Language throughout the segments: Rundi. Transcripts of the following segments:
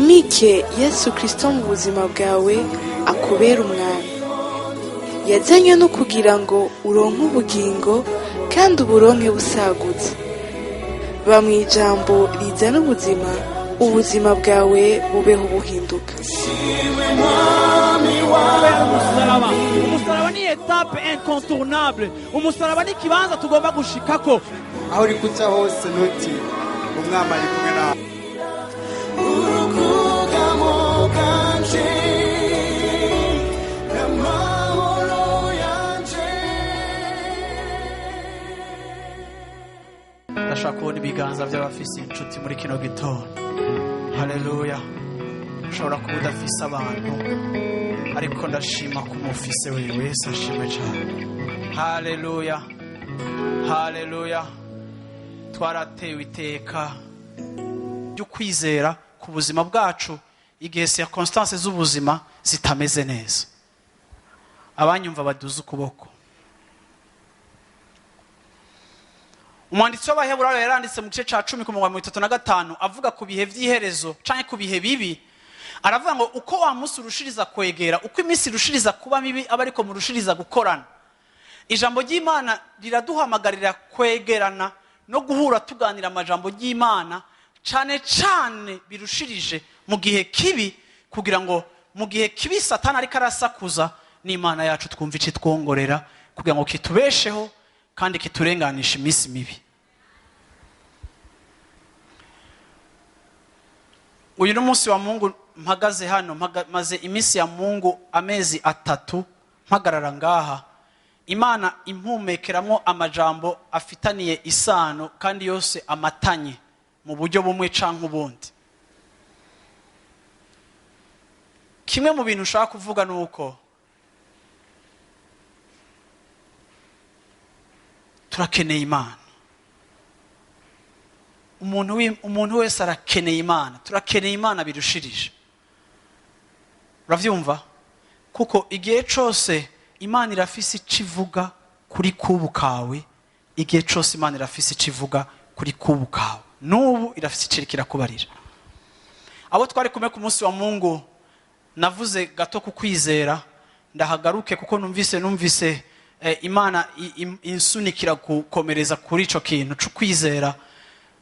Wimike Yesu Kristo mu buzima bwawe, akubera umwami. Yazanywe no kugira ngo uronke ubugingo kandi uburonke busagutse. Ba mu ijambo rizana ubuzima, ubuzima bwawe bubeho buhinduka. Umusaraba, umusaraba ni étape incontournable. Umusaraba ni ikibanza tugomba gushikako. Aho uri kuca hose, ntuti umwami ari kumwe nawe. Urukugamo bwanje n'amahoro yanje. Ndashaka kubona ibiganza by'abafise inshuti muri kino gitondo. Haleluya! Ushobora kuba udafise abantu, ariko ndashima ko umufise wewe. Wese ashime cyane. Haleluya, haleluya! Twaratewe iteka ry'ukwizera ku buzima bwacu igihe circonstances z'ubuzima zitameze neza. Abanyumva baduze ukuboko. Umwanditsi w'Abaheburayo yaranditse mu gice cya 10 ku murongo wa 35, avuga ku bihe by'iherezo canke ku bihe bibi. Aravuga ngo uko wa munsi urushiriza kwegera, uko iminsi irushiriza kuba mibi, aba ariko murushiriza gukorana. Ijambo ry'Imana riraduhamagarira kwegerana no guhura tuganira amajambo y'Imana, cane cane birushirije mu gihe kibi, kugira ngo mu gihe kibi Satani ariko arasakuza, n'Imana yacu twumva icitwongorera kugira ngo kitubesheho kandi kiturenganisha iminsi mibi. Uyu ni umunsi wa Mungu mpagaze hano, maze iminsi ya Mungu amezi 3 mpagarara ngaha. Imana impumekeramwo amajambo afitaniye isano kandi yose amatanye mu buryo bumwe canke ubundi. Kimwe mu bintu ushaka kuvuga ni uko turakeneye Imana. Umuntu wese arakeneye Imana. Turakeneye Imana birushirije. Uravyumva? Kuko igihe cose Imana irafise ico ivuga kuri kubu kawe, igihe cose Imana irafise ico ivuga kuri kubu kawe. N'ubu irafise ico iriko irakubarira. Abo twari kumwe ku munsi wa Mungu, navuze gato ku kwizera, ndahagaruke kuko numvise Imana insunikira gukomereza kuri ico kintu co kwizera.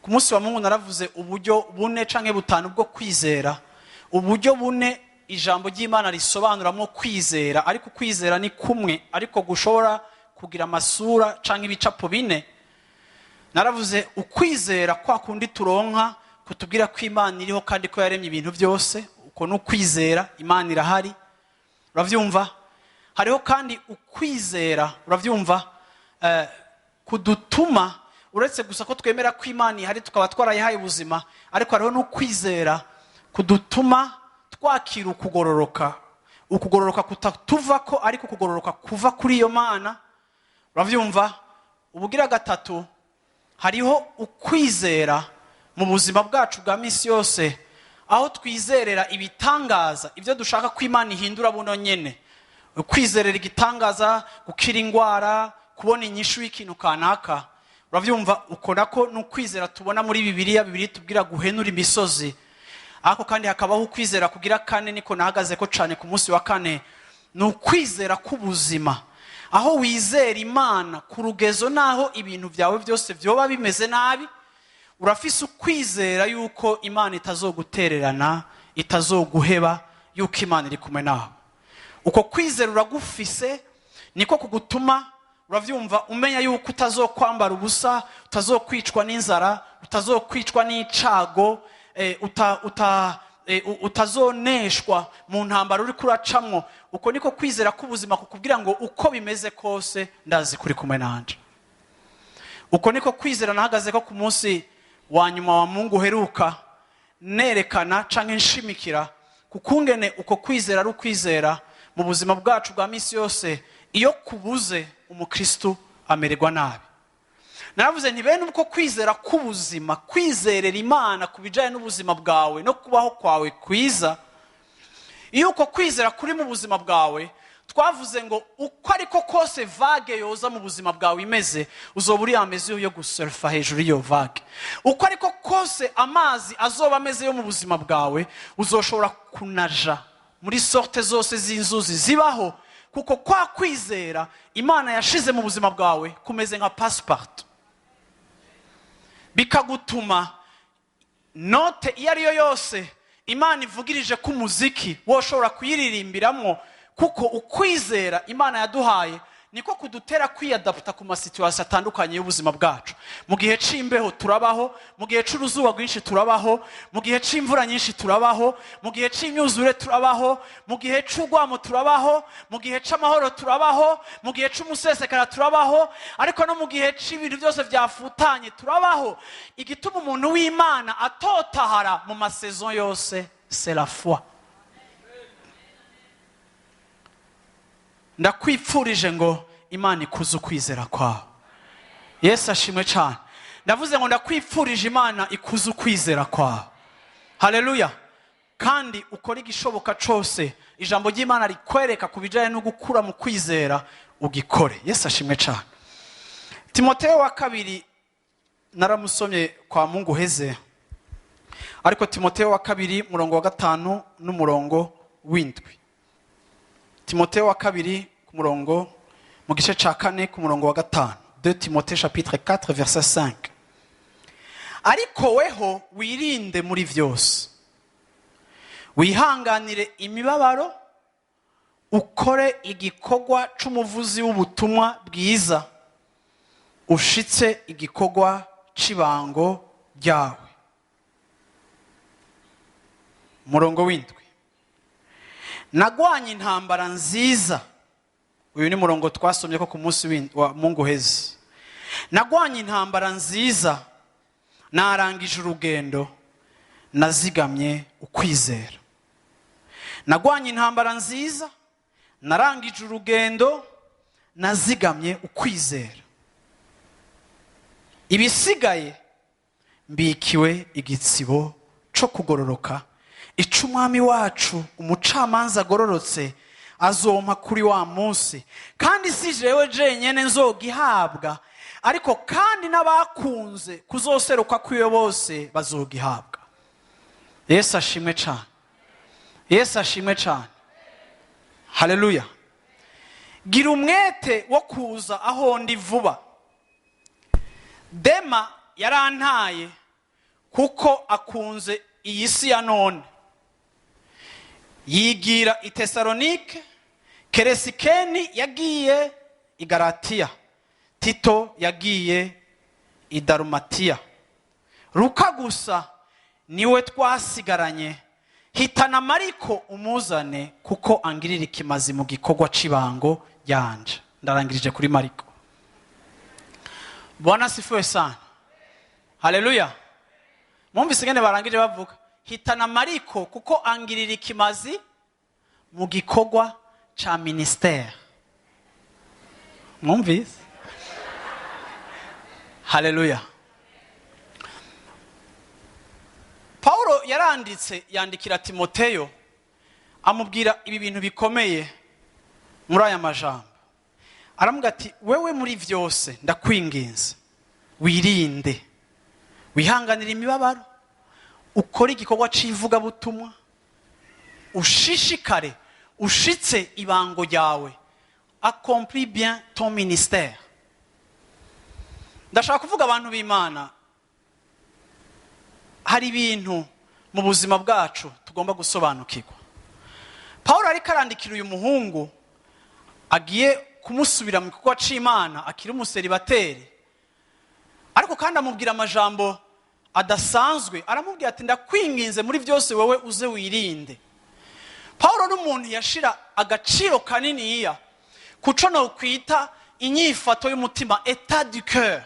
Ku munsi wa Mungu naravuze uburyo bune canke butanu bwo kwizera, uburyo bune ijambo ry'Imana risobanuramwo kwizera, ariko kwizera ni kumwe ariko gushobora kugira amasura canke ibicapo bine. Naravuze ukwizera kwa kundi turonka kutubwira ko Imana iriho kandi ko yaremye ibintu byose, uko ni ukwizera, Imana irahari. Uravyumva? Hariho kandi ukwizera, uravyumva, kudutuma uretse gusa ko twemera ko Imana ihari tukaba twarayihaye ubuzima, ariko hariho n'ukwizera kudutuma twakira ukugororoka, ukugororoka kutatuvako ariko ukugororoka kuva kuri iyo Mana. Uravyumva? Ubugira gatatu, hariho ukwizera mu buzima bwacu bwa misi yose, aho twizerera ibitangaza, ibyo dushaka ko Imana ihindura buno nyene. Ukwizerera igitangaza, gukira ingwara, kubona inyishu y'ikintu kanaka. Uravyumva? Uko nako ni ukwizera tubona muri Bibiliya. Bibiliya itubwira guhenura imisozi. Ariko kandi hakabaho ukwizera kugira kane, niko nahagaze ko cane ku munsi wa kane, ni ukwizera k'ubuzima, aho wizera Imana ku rugezo naho ibintu byawe byose vyoba bimeze nabi. Urafise ukwizera yuko Imana itazogutererana, itazoguheba, yuko Imana iri kumwe nawe. Uko kwizera uragufise, niko kugutuma, uravyumva, umenya yuko utazokwambara ubusa, utazokwicwa n'inzara, utazokwicwa n'icago, utazoneshwa mu ntambara uri kuracamwo. Uko niko kwizera k'ubuzima kukubwira ngo uko bimeze kose ndazi kuri kumwe nanje. Uko niko kwizera nahagaze ko ku munsi wa nyuma wa Mungu uheruka, nerekana canke nshimikira kukungene uko kwizera ari ukwizera mu buzima bwacu bwa misi yose. Iyo kubuze, umukristo amererwa nabi. Naravuze nti bene uko kwizera k'ubuzima, kwizerera Imana ku bijanye n'ubuzima bwawe no kubaho kwawe kwiza, iyo uko kwizera kuri mu buzima bwawe, Twavuze ngo uko ariko kose vague yoza mu buzima bwawe imeze, uzoba uri ameze yo gusurfa hejuru y'iyo vague. Uko ariko kose amazi azoba ameze yo mu buzima bwawe, uzoshobora kunaja muri sorte zose z'inzuzi zibaho, kuko kwa kwizera Imana yashize mu buzima bwawe kumeze nka passport, bikagutuma note iyo ari yo yose Imana ivugirije ko umuziki woshobora kuyiririmbiramwo, kuko ukwizera Imana yaduhaye niko kudutera kwiyadaputa ku ma situations atandukanye y'ubuzima bwacu. Mu gihe c'imbeho turabaho, mu gihe c'uruzuba rwinshi turabaho, mu gihe c'imvura nyinshi turabaho, mu gihe c'imyuzure turabaho, mu gihe c'urwamo turabaho, mu gihe c'amahoro turabaho, mu gihe c'umusesekara turabaho, ariko no mu gihe c'ibintu byose byafutanye turabaho. Igituma umuntu w'Imana atotahara mu ma saisons yose, c'est la foi. Ndakwipfurije ngo Imana ikuze ukwizera kwawe. Yesu ashimwe cyane. Ndavuze ngo ndakwipfurije Imana ikuze ukwizera kwawe. Haleluya. Kandi ukora igishoboka cose ijambo ry'Imana rikwereka ku bijanye no gukura mu kwizera, ugikore. Yesu ashimwe cyane. Timoteyo wa kabiri naramusomye kwa Mungu heze, ariko Timoteyo wa kabiri murongo wa 5 n'umurongo w'indwi. Timoteyo wa kabiri ku murongo mu gice ca 4 ku murongo wa 5. 2 Timothée chapitre 4 verset 5. Ariko weho wirinde muri vyose, wihanganire imibabaro, ukore igikorwa c'umuvuzi w'ubutumwa bwiza, ushitse igikorwa c'ibango ryawe. Murongo w'indwi. Nagwanye intambara nziza. Uyu ni murongo twasomye ko ku munsi wa Mungu heze. Nagwanye intambara nziza, narangije urugendo, nazigamye ukwizera. Nagwanye intambara nziza, narangije urugendo, nazigamye ukwizera. Ibisigaye mbikiwe igitsibo co kugororoka, ico umwami wacu umucamanza agororotse azompa kuri wa munsi, kandi si jewe jenyene nzogihabwa, ariko kandi n'abakunze kuzoseruka kwiwe bose bazogihabwa. Yesu ashimwe cyane. Yesu ashimwe cyane. Haleluya. Gira umwete wo kuza aho ndi vuba. Dema yarantaye kuko akunze iyi si ya none, yigira i Tesalonike. Keresikeni yagiye i Galatiya, Tito yagiye i Dalumatiya. Luka gusa niwe twasigaranye. Hitana Mariko umuzane, kuko angirira ikimazi mu gikorwa c'ibango yanje. Ndarangirije kuri Mariko. Bwana sifiwe sana. Haleluya. Mwumvise ngene barangije bavuga hitana Mariko kuko angirira ikimazi mu gikorwa cha ministère. Mwumvise? Haleluya. Paulo yaranditse yandikira Timoteyo amubwira ibi bintu bikomeye muri aya majambo. Aramubwira ati wewe muri vyose ndakwinginze wirinde, wihanganire imibabaro, ukore igikorwa c'ivugabutumwa, ushishikare, ushitse ibango ryawe, accomplis bien ton ministère. Ndashaka kuvuga abantu b'Imana, hari ibintu mu buzima bwacu tugomba gusobanukirwa. Paulo ariko arandikira uyu muhungu agiye kumusubira mu gikorwa c'Imana akiri umuseribateri, ariko kandi amubwira amajambo adasanzwe. Aramubwira ati ndakwinginze muri byose wewe uze wirinde. Paulo n'umuntu yashira agaciro kaniniya kuco no kwita inyifato y'umutima, état du cœur.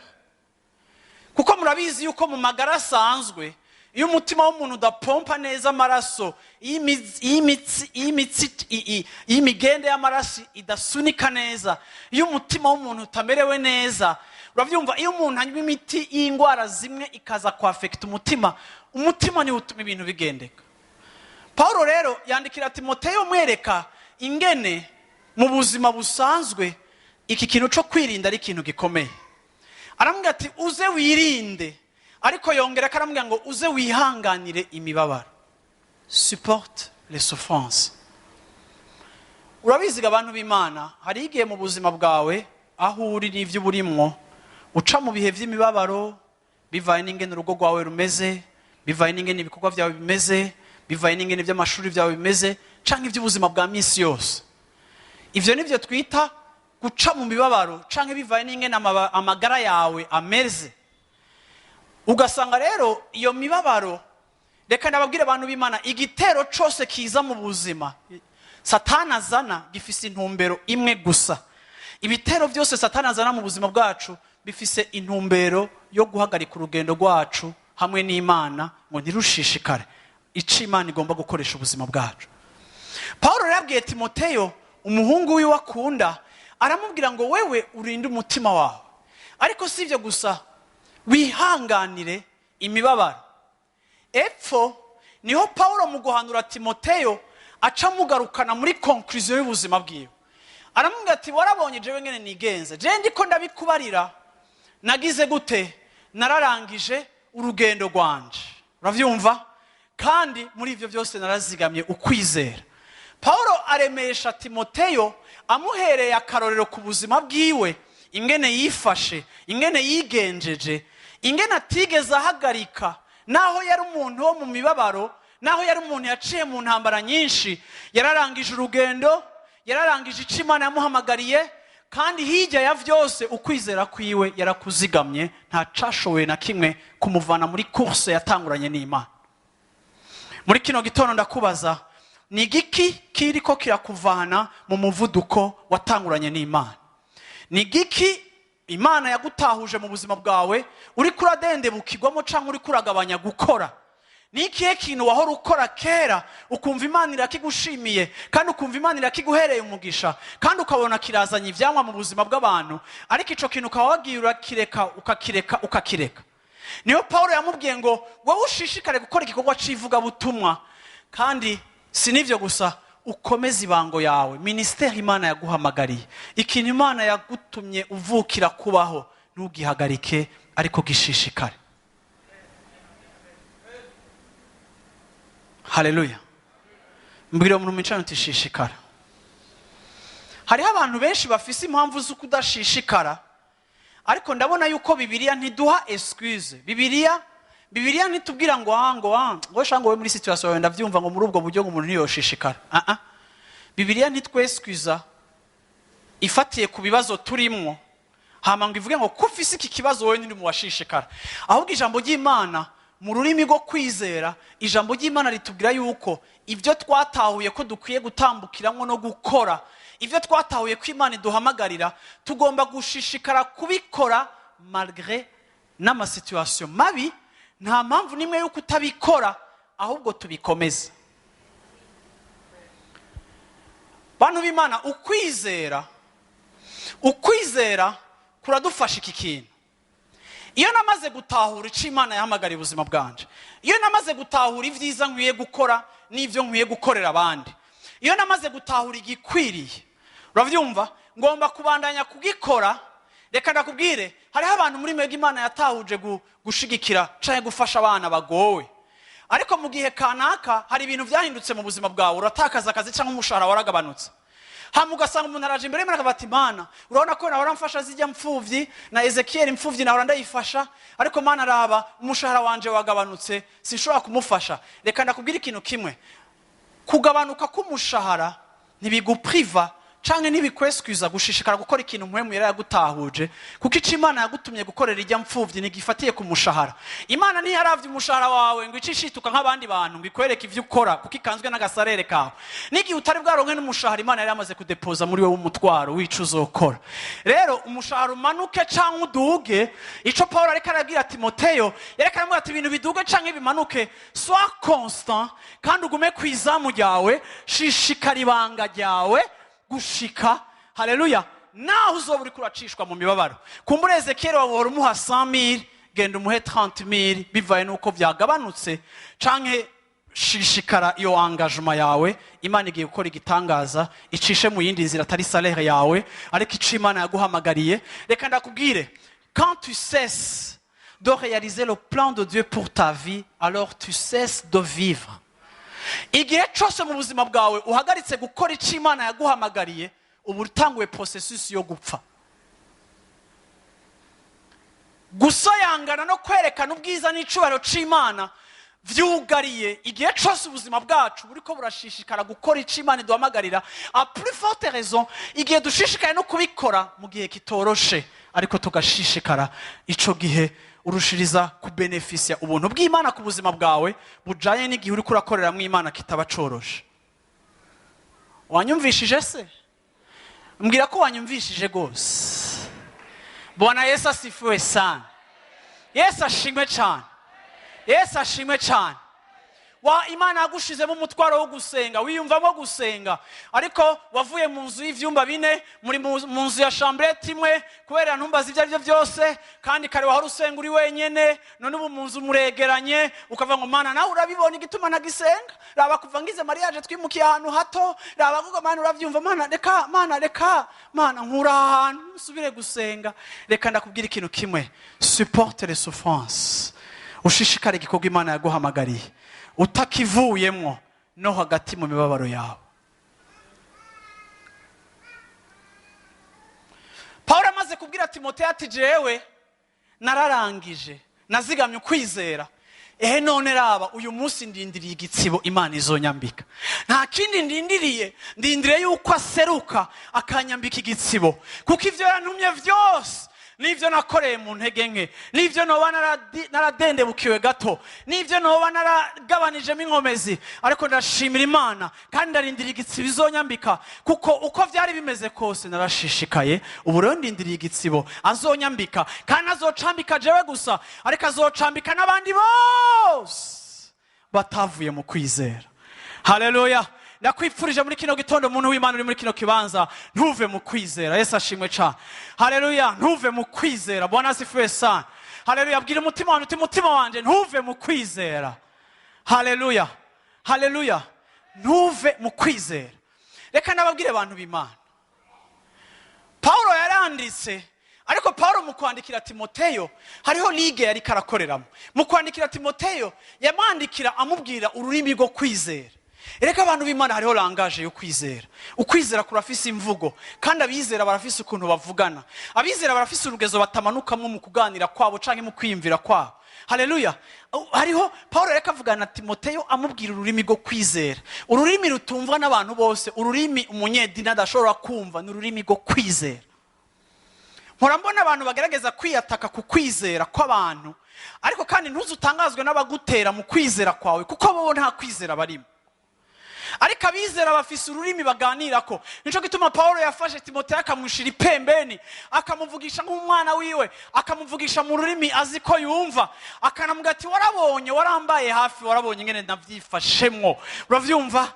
Kuko murabizi yuko mu magara asanzwe iyo umutima w'umuntu udapompa neza amaraso, iyo imigende y'amaraso idasunika neza, iyo umutima w'umuntu utamerewe neza, uravyumva, iyo umuntu anywa imiti y'indwara zimwe ikaza kwafekta umutima, umutima niwo utuma ibintu bigendeka. Paulo rero yandikira Timoteyo mwereka ingene Mu buzima busanzwe iki kintu cyo kwirinda ari ikintu gikomeye. Aramubwira ati uze wirinde, ariko yongera ko aramubwira ngo uze wihanganire imibabaro, supporte les souffrances. Urabiziga abantu b'Imana, hari igihe mu buzima bwawe aho uri n'ibyo uba urimwo uca mu bihe by'imibabaro, bivaye n'ingene urugo rwawe rumeze, bivaye n'ingene ibikorwa byawe bimeze, bivaye n'ingene iby'amashuri byawe bimeze, canke iby'ubuzima bwa minsi yose. Ivyo nivyo twita guca mu mibabaro, canke bivaye n'ingene amagara yawe ameze. Ugasanga rero iyo mibabaro, reka ndababwire abantu b'Imana, igitero cose kiza mu buzima Satani azana gifise intumbero imwe gusa. Ibitero byose Satani azana mu buzima bwacu bifise intumbero yo guhagarika urugendo rwacu hamwe n'Imana ngo ntirushishikare ico Imana igomba gukoresha ubuzima bwacu. Paulo yabwiye Timoteyo, umuhungu wiwe akunda, aramubwira ngo wewe urinde umutima wawe, ariko si ibyo gusa, wihanganire imibabaro. Epfo niho Paulo mu guhanura Timoteyo aca amugarukana muri conclusion y'ubuzima bwiwe. Aramubwira ati warabonye jewe ngene nigenza, jewe ndiko ndabikubarira, nagize gute, nararangije urugendo rwanje. Uravyumva? Kandi muri ivyo byose narazigamye ukwizera. Paulo aremesha Timoteyo amuhereye akarorero ku buzima bwiwe, ingene yifashe, ingene yigenjeje, ingene atigeze ahagarika, naho yari umuntu wo mu mibabaro, naho yari umuntu yaciye mu ntambara nyinshi, yararangije urugendo, yararangije ico Imana yamuhamagariye, kandi hirya ya vyose ukwizera kwiwe yarakuzigamye, nta cashoboye na kimwe kumuvana muri course yatanguranye n'Imana. Muri kino gitondo ndakubaza, ni igiki kiriko kirakuvana mu muvuduko watanguranye n'Imana? Ni igiki Imana yagutahuje mu buzima bwawe uriko uradendebukirwamo canke uriko uragabanya gukora? Ni ikihe kintu wahora ukora kera ukumva Imana irakigushimiye, kandi ukumva Imana irakiguhereye umugisha, kandi ukabona kirazanye ivyamwa mu buzima bw'abantu, ariko ico kintu ukaba wagiye urakireka, ukakireka, ukakireka? Niyo Paulo yamubwiye ngo wowe ushishikare gukora igikorwa c'ivugabutumwa, kandi si n'ivyo gusa, ukomeze ibango yawe, ministeri Imana yaguhamagariye, ikintu Imana yagutumye uvukira kubaho, ntugihagarike ariko gishishikare. Haleluya. Mbwira umuntu mwicaranye uti shishikara. Hariho abantu benshi bafise impamvu zo kudashishikara, ariko ndabona yuko Bibiliya ntiduha excuse. Bibiliya ntitubwira ngo ah, ngo ah, ngo sha ngo we muri situation yawe ndavyumva ngo muri ubwo buryo ngo umuntu ntiyoshishikara. Ah ah. Bibiliya ntitwexcusa ifatiye ku bibazo turimwo, hama ngo ivuge ngo ko ufise iki kibazo wowe nturi mu washishikara. Ahubwo ijambo ry'Imana mu rurimi rwo kwizera, ijambo ry'Imana ritubwira yuko ibyo twatahuye ko dukwiye gutambukiramwo no gukora, ibyo twatahuye ko Imana iduhamagarira, tugomba gushishikara kubikora malgré n'ama situation mabi. Nta mpamvu nimwe yuko utabikora, ahubwo tubikomeze. Bantu b'Imana, ukwizera kuradufasha iki kintu. Iyo namaze gutahura ico Imana yahamagariye ubuzima bwanje, iyo namaze gutahura ivyiza nkwiye gukora n'ivyo nkwiye gukorera abandi, iyo namaze gutahura igikwiriye, uravyumva, ngomba kubandanya kugikora. Reka ndakubwire, hariho abantu muri mwebwe Imana yatahuje gushigikira canke gufasha abana bagowe, ariko mu gihe kanaka hari ibintu vyahindutse mu buzima bwawe, uratakaza akazi canke umushahara waragabanutse. Hama ugasanga umuntu araje imbere y'Imana akavuga ati Mana, urabona ko nahora mfasha zijya mfuvyi na Ezekiel mfuvyi nahora ndayifasha, ariko Mana araba umushahara wanje wagabanutse, sinshobora kumufasha. Reka ndakubwire ikintu kimwe, kugabanuka k'umushahara ntibigupriva canke ntibikweskuza gushishikara gukora ikintu mpwemu yari yagutahuje, kuko ico Imana yagutumye gukorera ijya mfuvyi ntigifatiye ku mushahara. Imana ntiyaravye umushahara wawe ngo ice ishituka nk'abandi bantu ngo ikwereke ivyo ukora, kuko ikanzwe n'agasarere kawe. N'igihe utari bwaronke n'umushahara, Imana yari yamaze kudepoza muri wewe umutwaro w'ico uzokora. Rero umushahara umanuke canke uduge, ico Paulo ariko arabwira Timoteyo, yariko aramubwira ati ibintu biduge canke bimanuke, sois constant kandi ugume kw'izamu ryawe, shishikara ibanga ryawe gushika, haleluya, naho uzoba uriko uracishwa mu mibabaro. Kumbura Ezekiel wahora umuha 100,000, genda umuhe 30,000, bivaye nuko vyagabanutse canke Shishikara iyo engagement yawe. Imana igiye gukora igitangaza, icishe mu yindi nzira atari salaire yawe, ariko ico Imana yaguhamagariye. Reka ndakubwire, quand tu cesses de réaliser le plan de Dieu pour ta vie, alors tu cesses de vivre. Igihe cyose mu buzima bwawe uhagaritse gukora icyo Imana yaguhamagariye, uba utanguye processus yo gupfa. Gusoyangana no kwerekana ubwiza n'icubahiro c'Imana vyugariye igihe cyose ubuzima bwacu buriko burashishikara gukora icyo Imana iduhamagarira. À plus forte raison igihe dushishikaye no kubikora mu gihe kitoroshe, ariko tugashishikara, ico gihe urushiriza kubenefisia ubuntu bw'Imana ku buzima bwawe bujanye n'igihe uriko urakoreramwo Imana kitaba coroshe. Wanyumvishije se? Mbwira ko wanyumvishije gose. Bwana Yesu asifiwe sana. Yesu ashimwe cyane. Yesu ashimwe cyane. Wa Imana yagushizemo umutwaro wo gusenga, wiyumvamo gusenga, ariko wavuye mu nzu y'ivyumba bine, muri mu nzu ya chambrette imwe, kubera ntumbaza ibyo aribyo byose, kandi kare wahora usenga uri wenyene, none ubu mu nzu muregeranye, ukavuga ngo Mana nawe urabibona igituma ntagisenga, raba kuva ngize mariage twimukiye ahantu hato, raba kuko Mana uravyumva, Mana reka, Mana reka, Mana nkura ahantu nsubire gusenga. Reka ndakubwira ikintu kimwe, supporte les souffrances, ushishikare igikorwa Imana yaguhamagariye, utakivuyemwo no hagati mu mibabaro yawe. Paulo amaze kubwira Timoteyo ati jewe nararangije, nazigamye ukwizera, ehe none raba uyu munsi ndindiriye igitsibo Imana izonyambika. Nta kindi ndindiriye, ndindiriye yuko aseruka akanyambika igitsibo, kuko ivyo yantumye vyose nivyo nakoreye mu ntege nke, nivyo noba naradendebukiwe gato, nivyo noba naragabanijemo inkomezi, ariko ndashimira Imana kandi ndarindiriye igitsibo izonyambika, kuko uko vyari bimeze kose narashishikaye. Ubu rero ndindiriye igitsibo azonyambika, kandi azocambika jewe gusa, ariko azocambika n'abandi bose batavuye mu kwizera. Haleluya. Ndakwipfurije muri kino gitondo, umuntu w'Imana uri muri kino kibanza, ntuve mu kwizera. Yesu ashimwe cyane. Haleluya, ntuve mu kwizera. Bwana asifiwe sana. Haleluya, bwira umutima wanjye uti mutima wanje ntuve mu kwizera. Haleluya, haleluya, ntuve mu kwizera. Reka nababwire abantu b'Imana, Paulo yaranditse, ariko Paulo mu kwandikira Timoteyo hariho ligue yari karakoreramo. Mu kwandikira Timoteyo yamwandikira amubwira ururimi rwo kwizera. Ereka abantu b'Imana hariho langage yo kwizera. Ukwizera kurafise imvugo, kandi abizera barafise ukuntu bavugana. Abizera barafise urugezo batamanukamo mu kuganira kwabo canke mu kwiyumvira kwabo. Haleluya. Hariho Paulo reka avugana na Timoteyo amubwira ururimi rwo kwizera. Ururimi rutumvwa n'abantu bose, ururimi umunyedini adashobora kumva, ni ururimi rwo kwizera. Mpora mbona abantu bagerageza kwiyataka ku kwizera kw'abantu, ariko kandi ntuzutangazwe n'abagutera mu kwizera kwawe, kuko bo nta kwizera barimo. Ariko abizera bafise ururimi baganirako. Nico gituma Paulo yafashe Timoteyo akamushira ipembeni, akamuvugisha nk'umwana wiwe, akamuvugisha mu rurimi azi ko yumva, akanamubwira ati warabonye, warambaye hafi, warabonye ingene navyifashemwo, uravyumva?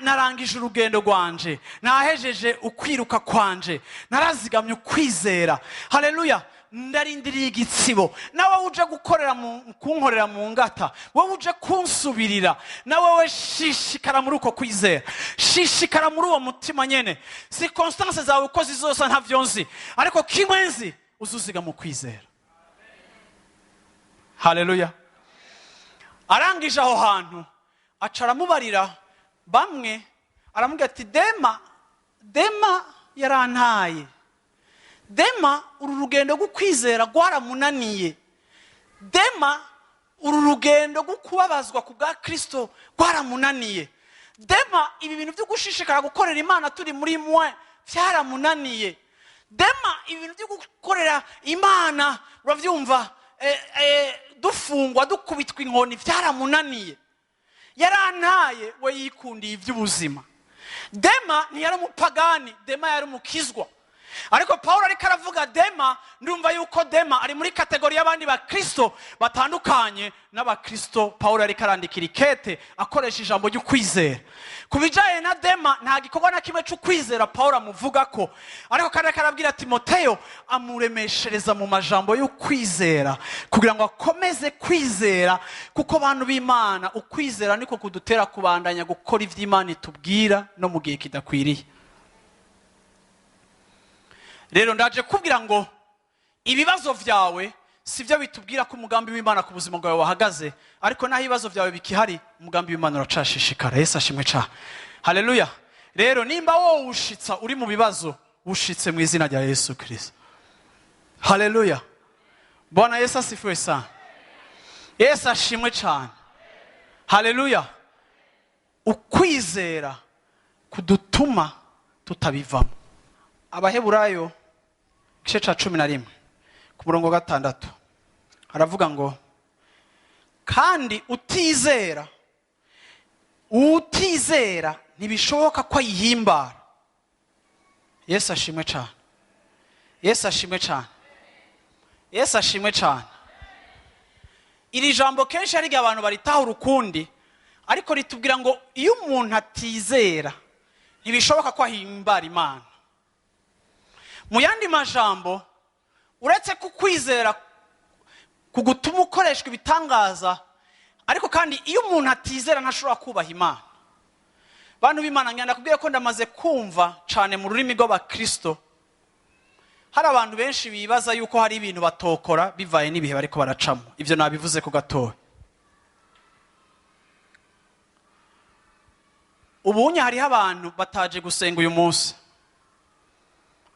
Narangije urugendo rwanje, nahejeje ukwiruka kwanje, narazigamye ukwizera. Haleluya. Ndarindiriye igitsibo. Nawe uje gukorera kunkorera mu ngata, wowe uje kunsubirira, nawe we shishikara muri uko kwizera, shishikara muri uwo mutima nyene. Circonstances zawe uko zizosa ntavyo nzi, ariko kimwe nzi, uzuziga mu kwizera. Haleluya. Arangije aho hantu aca aramubarira bamwe, aramubwira ati Dema yarantaye, Dema uru rugendo rwo kwizera rwaramunaniye, Dema uru rugendo rwo kubabazwa ku bwa Kristo rwaramunaniye, Dema ibi bintu byo gushishikara gukorera Imana turi muri mwe byaramunaniye, Dema ibi bintu byo gukorera Imana uravyumva, dufungwa dukubitwa inkoni byaramunaniye, yarantaye, we yikundiye iby'ubuzima. Dema ntiyari umupagani, Dema yari umukizwa. Ariko Pawulo ariko aravuga Dema, ndumva yuko Dema ari muri catégorie y'abandi bakristo batandukanye n'abakristo Pawulo ariko arandikira ikete akoresha ijambo ry'ukwizera. Ku bijyanye na Dema, nta gikorwa na kimwe cy'ukwizera Pawulo amuvuga ko, ariko kandi ariko arabwira Timoteyo, amuremeshereza mu majambo y'ukwizera kugira ngo akomeze kwizera, kuko bantu b'Imana, ukwizera niko kudutera kubandanya gukora ivy'Imana itubwira no mu gihe kidakwiriye. Rero ndaje kubwira ngo ibibazo vyawe si byo bitubwira ko umugambi w'Imana ku buzima bwawe wahagaze, ariko naho ibibazo vyawe bikihari, umugambi w'Imana uracashishikara. Yesu ashimwe cyane, haleluya. Rero nimba wowe ushitsa uri mu bibazo, ushitse mu izina rya Yesu Kristo. Haleluya, Bwana Yesu asifiwe sana. Yesu ashimwe cyane, haleluya. Ukwizera kudutuma tutabivamo. Abaheburayo igice ca 11 ku murongo wa 6 haravuga ngo: "Kandi utizera ntibishoboka ko ayihimbara." Yesu ashimwe cyane, Yesu ashimwe cyane, Yesu ashimwe cyane. Iri jambo kenshi hari igihe abantu baritahura ukundi, ariko ritubwira ngo iyo umuntu atizera ntibishoboka ko ahimbara Imana. Mu yandi majambo, uretse ko kwizera kugutuma ukoreshwa ibitangaza, ariko kandi iyo umuntu atizera ntashobora kubaha Imana. Bantu b'Imana, ngenda kubwira ko ndamaze kumva cyane mu rurimi rw'abakristo hari abantu benshi bibaza yuko hari ibintu batokora bivaye n'ibihe bariko baracamo. Ivyo nabivuze ko gatoya. Ubunye hariho abantu bataje gusenga uyu munsi,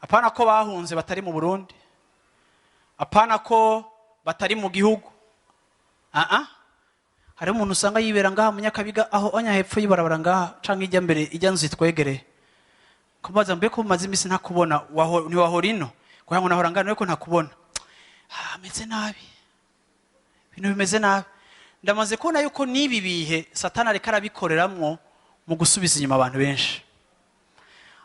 apana ko bahunze batari mu Burundi, apana ko batari mu gihugu. Hari umuntu usanga yibera ngaha mu Nyakabiga, aho onya hepfo yibarabara ngaha canke ijya mbere ijya nzu itwegereye, kubaza mbe ko maze imisi ntakubona, waho ntiwahora ino, kugira ngo nahora ngana ariko ntakubona. Meze nabi, ibintu bimeze nabi. Ndamaze kubona yuko n'ibi bihe Satani ariko arabikoreramwo mu gusubiza inyuma abantu benshi,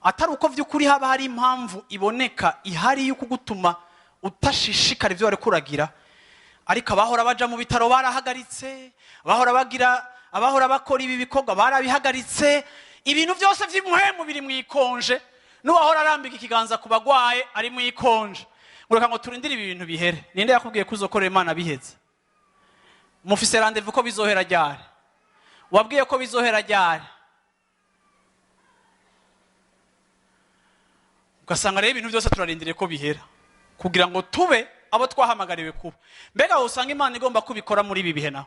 atari uko vy'ukuri haba hari impamvu iboneka ihari y'uko gutuma utashishikara ivyo wari kuragira, ariko abahora baja mu bitaro barahagaritse, abahora bagira, abahora bakora ibi bikorwa barabihagaritse. Ibintu byose vy'imuhemu biri mu ikonje, n'uwahora arambika ikiganza ku bagwaye ari mu ikonje. Mureka ngo turindire ibi bintu bihere. Ninde yakubwiye ko uzokorera Imana biheze? Mufise rendez-vous ko bizohera ryari? Wabwiye ko bizohera ryari? Ugasanga rero ibintu byose turarindiriye ko bihera kugira ngo tube abo twahamagariwe kuba. Mbega wosanga Imana igomba kubikora muri ibi bihe? Naho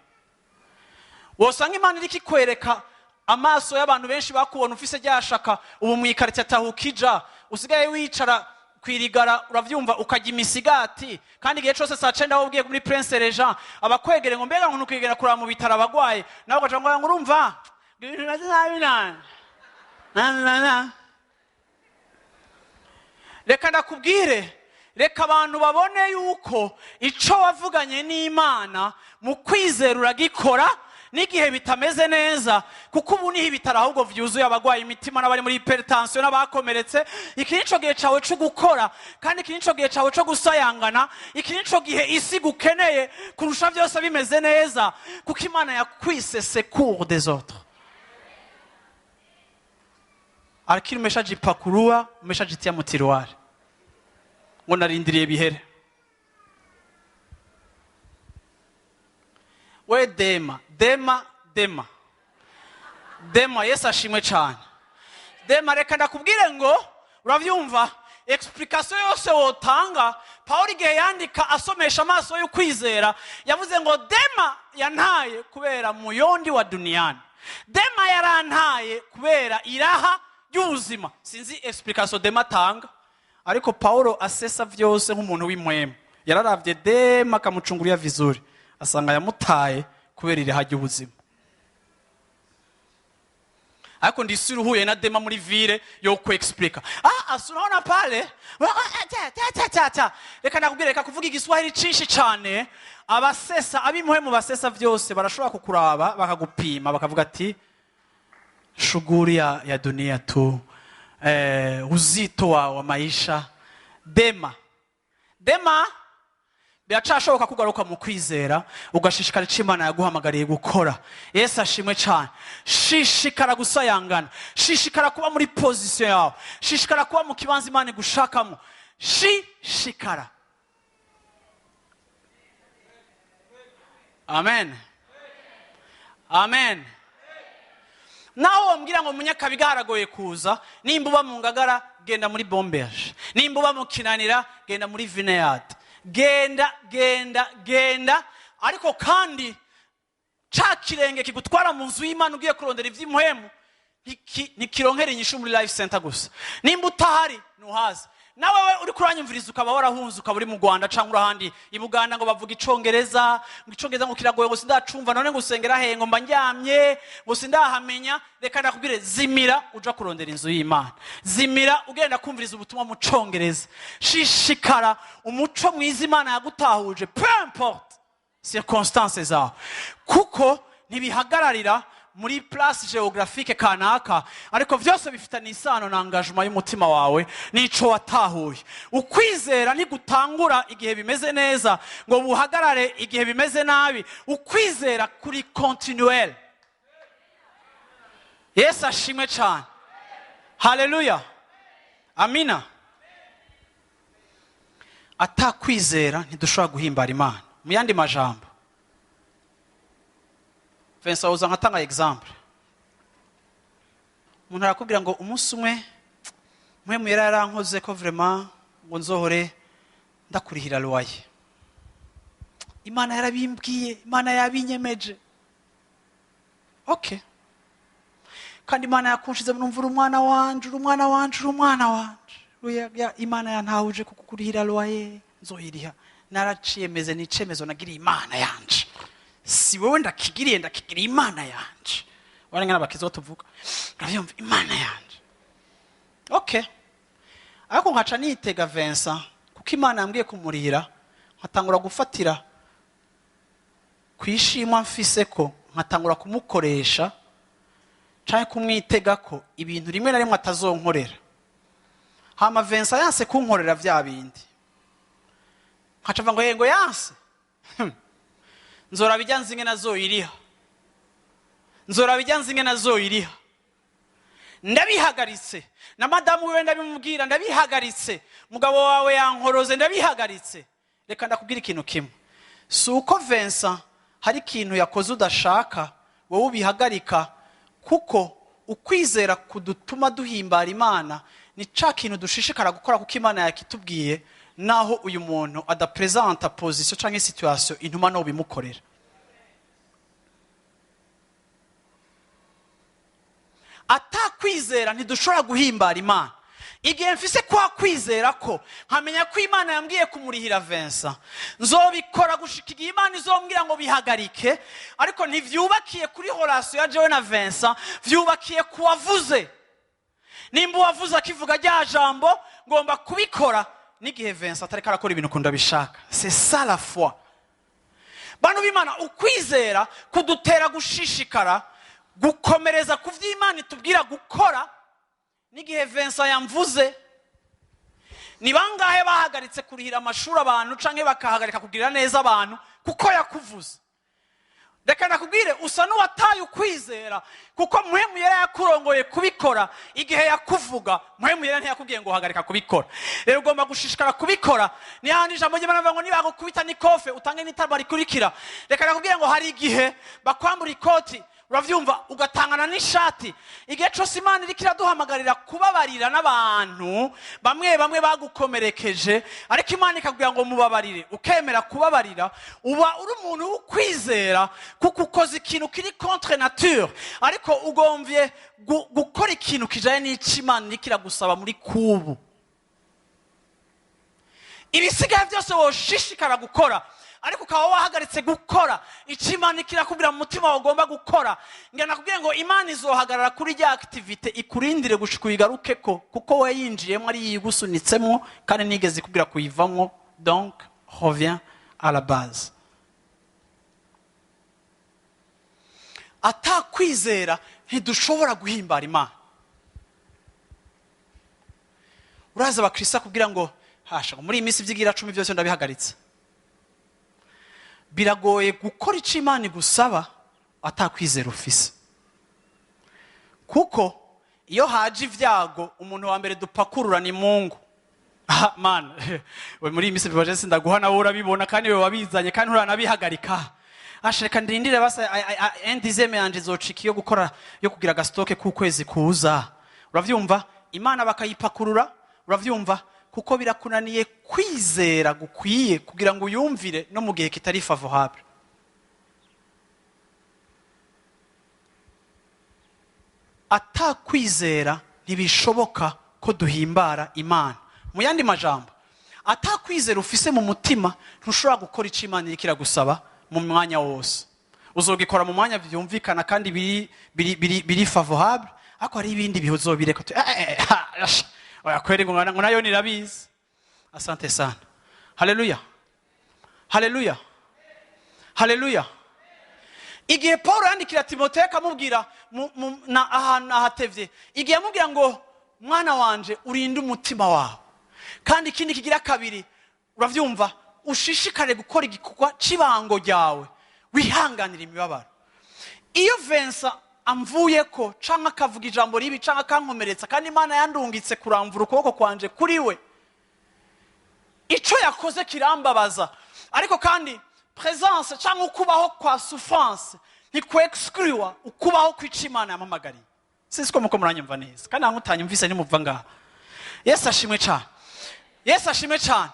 wosanga Imana iriko ikwereka amaso y'abantu benshi bakubona ufise ryashaka, ubu mwikarite atahukija, usigaye wicara kwirigara, uravyumva, ukajya imisigati, kandi igihe cose saa 9 aho ugiye muri Prince Regent abakwegere ngo mbega ngo ntukwigera kuraba mu bitaro abagwaye, nawe ugaca ngo urumva ibintu bimeze nabi na na na na. Reka ndakubwire, reka abantu babone yuko ico wavuganye n'Imana mu kwizera uragikora n'igihe bitameze neza, kuko ubu niho ibitaro ahubwo vyuzuye abagwaye imitima n'abari muri hypertension n'abakomeretse. Iki nico gihe cawe co gukora, kandi iki nico gihe cawe co gusayangana, iki nico gihe isi gukeneye kurusha vyose bimeze neza, kuko Imana yakwise secours des autres. Akiri umeshajipakurua, umeshajitia mu tiroir, ngo narindiriye bihere. We Dema, Dema, Dema, Dema, Yesu ashimwe cyane. Dema, reka ndakubwire ngo uravyumva explication yose wotanga. Paul igihe yandika asomesha amaso y'ukwizera yavuze ngo Dema yantaye kubera muyondi wa duniani, Dema yarantaye kubera iraha ry'ubuzima. Sinzi explication Dema atanga, ariko Paulo asesa vyose nk'umuntu w'impwemu, yararavye Dema akamucunguria vizuri, asanga yamutaye kubera iraha ry'ubuzima. Ariko ndisura uhuye na Dema muri ville yo ku explica, unaona pale, ta ta ta ta. Reka nakubwire, reka kuvuga igiswahili cinshi cane. Abasesa abimuhemu basesa vyose barashobora kukuraba bakagupima bakavuga ati shughuli ya dunia tu, uzito wa maisha. Dema Dema, biracashoboka kugaruka mu kwizera, ugashishikara icyo Imana yaguhamagariye gukora. Yesu ashimwe cyane. Shishikara gusayangana, shishikara kuba muri position yawe, shishikara kuba mu kibanza Imana igushakamo, shishikara. Amen, amen. Naho wambwira ngo Munyakabiga haragoye kuza, nimba uba mu Ngagara genda muri Bombeje, nimba uba mu Kinanira genda muri Vineyard, genda genda genda. Ariko kandi ca kirenge kigutwara mu nzu y'Imana ugiye kurondera ivy'imuhemu ntikironkera inyishu muri Life Center gusa. Nimba utahari ntuhaze. Nawe we uri kuranyumviriza ukaba warahunze, ukaba uri mu Rwanda cyangwa uri ahandi i Buganda, ngo bavuga Icongereza, ngo Icongereza ngo kiragoye, ngo sindacumva, none ngo usengera he, ngo mba ndyamye, ngo sindahamenya. Reka ndakubwire, zimira uja kurondera inzu y'Imana, zimira ugenda kumviriza ubutumwa mu Congereza. Shishikara umuco mwiza Imana yagutahuje, peu importe circonstances zawe, kuko ntibihagararira muri place géographique kanaka, ariko vyose bifitanye isano na engagement y'umutima wawe n'ico watahuye. Ukwizera ntigutangura igihe bimeze neza ngo buhagarare igihe bimeze nabi. Ukwizera kuri continuel. Yesu ashimwe cyane. Haleluya, amina. Atakwizera ntidushobora guhimbara Imana. Mu yandi majambo, Vincent, uza nkatanga exemple. Umuntu arakubwira ngo umunsi umwe mwe yari yarankoze ko vraiment ngo nzohore ndakurihira loyer. Imana yarabimbwiye, Imana yabinyemeje. Okay. Kandi Imana yakunshize numva uri umwana wanje, uri umwana wanje, uri umwana wanje. Imana yantahuje kukurihira loyer, nzoyiriha. Naraciyemeze, ni icemezo nagiriye Imana yanje. Si wowe ndakigiriye, ndakigiriye Imana yanje. Warengana abakizo tuvuga. Uravyumva, Imana yanje. Okay. Ariko nkaca nitega Vincent, kuko Imana yambwiye kumurira, nkatangura gufatira kwishimwa mfise ko nkatangura kumukoresha canke kumwitega ko ibintu rimwe na rimwe atazonkorera. Hama Vincent yanse kunkorera vya bindi. Nkaca mva ngo yego yanse. Nzora bijya nzinge nazoyiriha. Nzora bijya nzinge nazoyiriha. Ndabihagaritse. Na madamu wewe ndabimubwira, ndabihagaritse. Mugabo wawe yankoroze, ndabihagaritse. Reka ndakubwira ikintu kimwe. Si uko Vincent hari ikintu yakoze udashaka, wowe ubihagarika, kuko ukwizera kudutuma duhimbara Imana ni ca kintu dushishikara gukora kuko Imana yakitubwiye, naho uyu muntu adapresenta position canke situation intuma no bimukorera. Atakwizera ntidushobora guhimbara Imana. Igihe mfise kwa kwizera ko nkamenya ko Imana yambwiye kumurihira Vincent, nzobikora gushika igihe Imana izombwira ngo bihagarike. Ariko ntivyubakiye kuri relation ya jewe na Vincent, vyubakiye kuwavuze. Nimba uwavuze akivuga rya jambo, ngomba kubikora n'igihe Vincent atariko arakora ibintu ukunda bishaka. C'est ça la foi. Bantu b'Imana, ukwizera kudutera gushishikara gukomereza ku vy'Imana itubwira gukora n'igihe Vincent yamvuze. Ni bangahe bahagaritse kurihira amashuri abantu canke bakahagarika kugirira neza abantu kuko yakuvuze? Reka nakubwire, usa n'uwataye ukwizera, kuko Muhemu yari yakurongoye kubikora igihe yakuvuga. Muhemu yari ntiyakubwiye ngo hagarika kubikora. Rero ugomba gushishikara kubikora. Ni handi ijambo ry'Imana rivuga ngo nibagukubita n'ikofe utange n'itama rikurikira. Reka nakubwire ngo hari igihe bakwambura ikoti, uravyumva, ugatangana n'ishati. Igihe cose Imana iriko iraduhamagarira kubabarira n'abantu bamwe bamwe bagukomerekeje, ariko Imana ikakubwira ngo mubabarire, ukemera kubabarira, uba uri umuntu w'ukwizera, kuko ukoze ikintu kiri contre nature, ariko ugomvye gukora ikintu kijanye n'ico Imana iriko iragusaba muri kubu. Ibisigaye byose woshishikara gukora, ariko ukaba wahagaritse gukora icyo Imana ikirakubwira mu mutima wawe ugomba gukora. Ngira nakubwiye ngo Imana izohagarara kuri rya activité ikurindire gushika uyigarukeko, kuko we yinjiyemo ari yigusunitsemo kandi nigeze ikubwira kuyivamo. Donc reviens à la base. Atakwizera ntidushobora guhimbara Imana. Uraza abakristo akubwira ngo Hasha, ngo muri iyi minsi ivy'igira cumi byose ndabihagaritse. Biragoye gukora ico Imana igusaba atakwizera ufise, kuko iyo haje ibyago, umuntu wa mbere dupakurura ni Mungu. Ah, man, we muri iyi minsi bibaje, sindaguha, nawe urabibona, kandi we wabizanye, kandi uranabihagarika. Asha, reka ndindire basa un dixième yanje izocika iyo gukora, yo kugira aga stock k'ukwezi kuza. Uravyumva? Imana bakayipakurura, uravyumva, kuko birakunaniye kwizera gukwiye kugira ngo uyumvire no mu gihe kitari favorable. Atakwizera ntibishoboka ko duhimbara Imana. Mu yandi majambo, atakwizera ufise mu mutima, ntushobora gukora icyo Imana iriko iragusaba mu mwanya wose. Uzogikora mu mwanya byumvikana kandi biri favorable, ariko hari ibindi bihe uzobireka. Ha, asha, oya kweri, ngo nayo nirabizi. Asante sana. Haleluya, haleluya, haleluya. Igihe Paul yandikira Timoteyo akamubwira na ahantu ahatevye, igihe yamubwira ngo: "Mwana wanje, urinde umutima wawe, kandi ikindi kigira kabiri, uravyumva, ushishikare gukora igikorwa cy'ibango ryawe, wihanganira imibabaro." Iyo Vincent amvuye ko canke akavuga ijambo ribi canke akankomeretsa, kandi Imana yandungitse kuramvura ukuboko kwanje kuri we, ico yakoze kirambabaza, ariko kandi présence cyangwa ukubaho kwa souffrance ntikwexclure ukubaho kw'ico Imana yampamagariye. Sinzi ko muko muranyumva neza, kandi nta mutanyumvise ntimuva ngaha. Yesu ashimwe cyane, Yesu ashimwe cyane.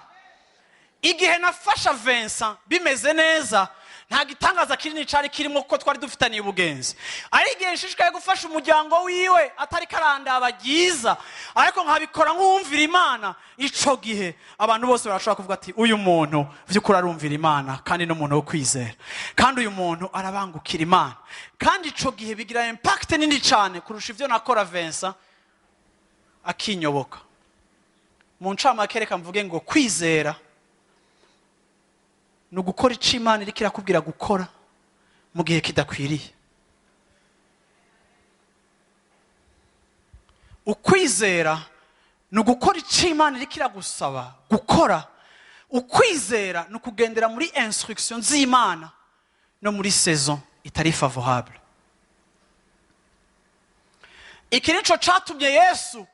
Igihe nafasha Vincent bimeze neza, nta gitangaza kinini cyari kirimo kuko twari dufitaniye ubugenzi. Ari igihe nshishikaye gufasha umuryango wiwe atari karandaba ryiza, ariko nkabikora nk'uwumvira Imana, ico gihe abantu bose barashobora kuvuga ati: "Uyu muntu vy'ukuri arumvira Imana, kandi n'umuntu wo kwizera, kandi uyu muntu arabangukira Imana." Kandi ico gihe bigira impact nini cyane kurusha ivyo nakora Vincent akinyoboka. Mu ncamake, reka mvuge ngo kwizera ni ugukora icyo Imana iriko irakubwira gukora mu gihe kidakwiriye. Ukwizera ni ugukora icyo Imana iriko iragusaba gukora. Ukwizera ni ukugendera muri instruction z'Imana no muri saison itari favorable. Iki nico catumye Yesu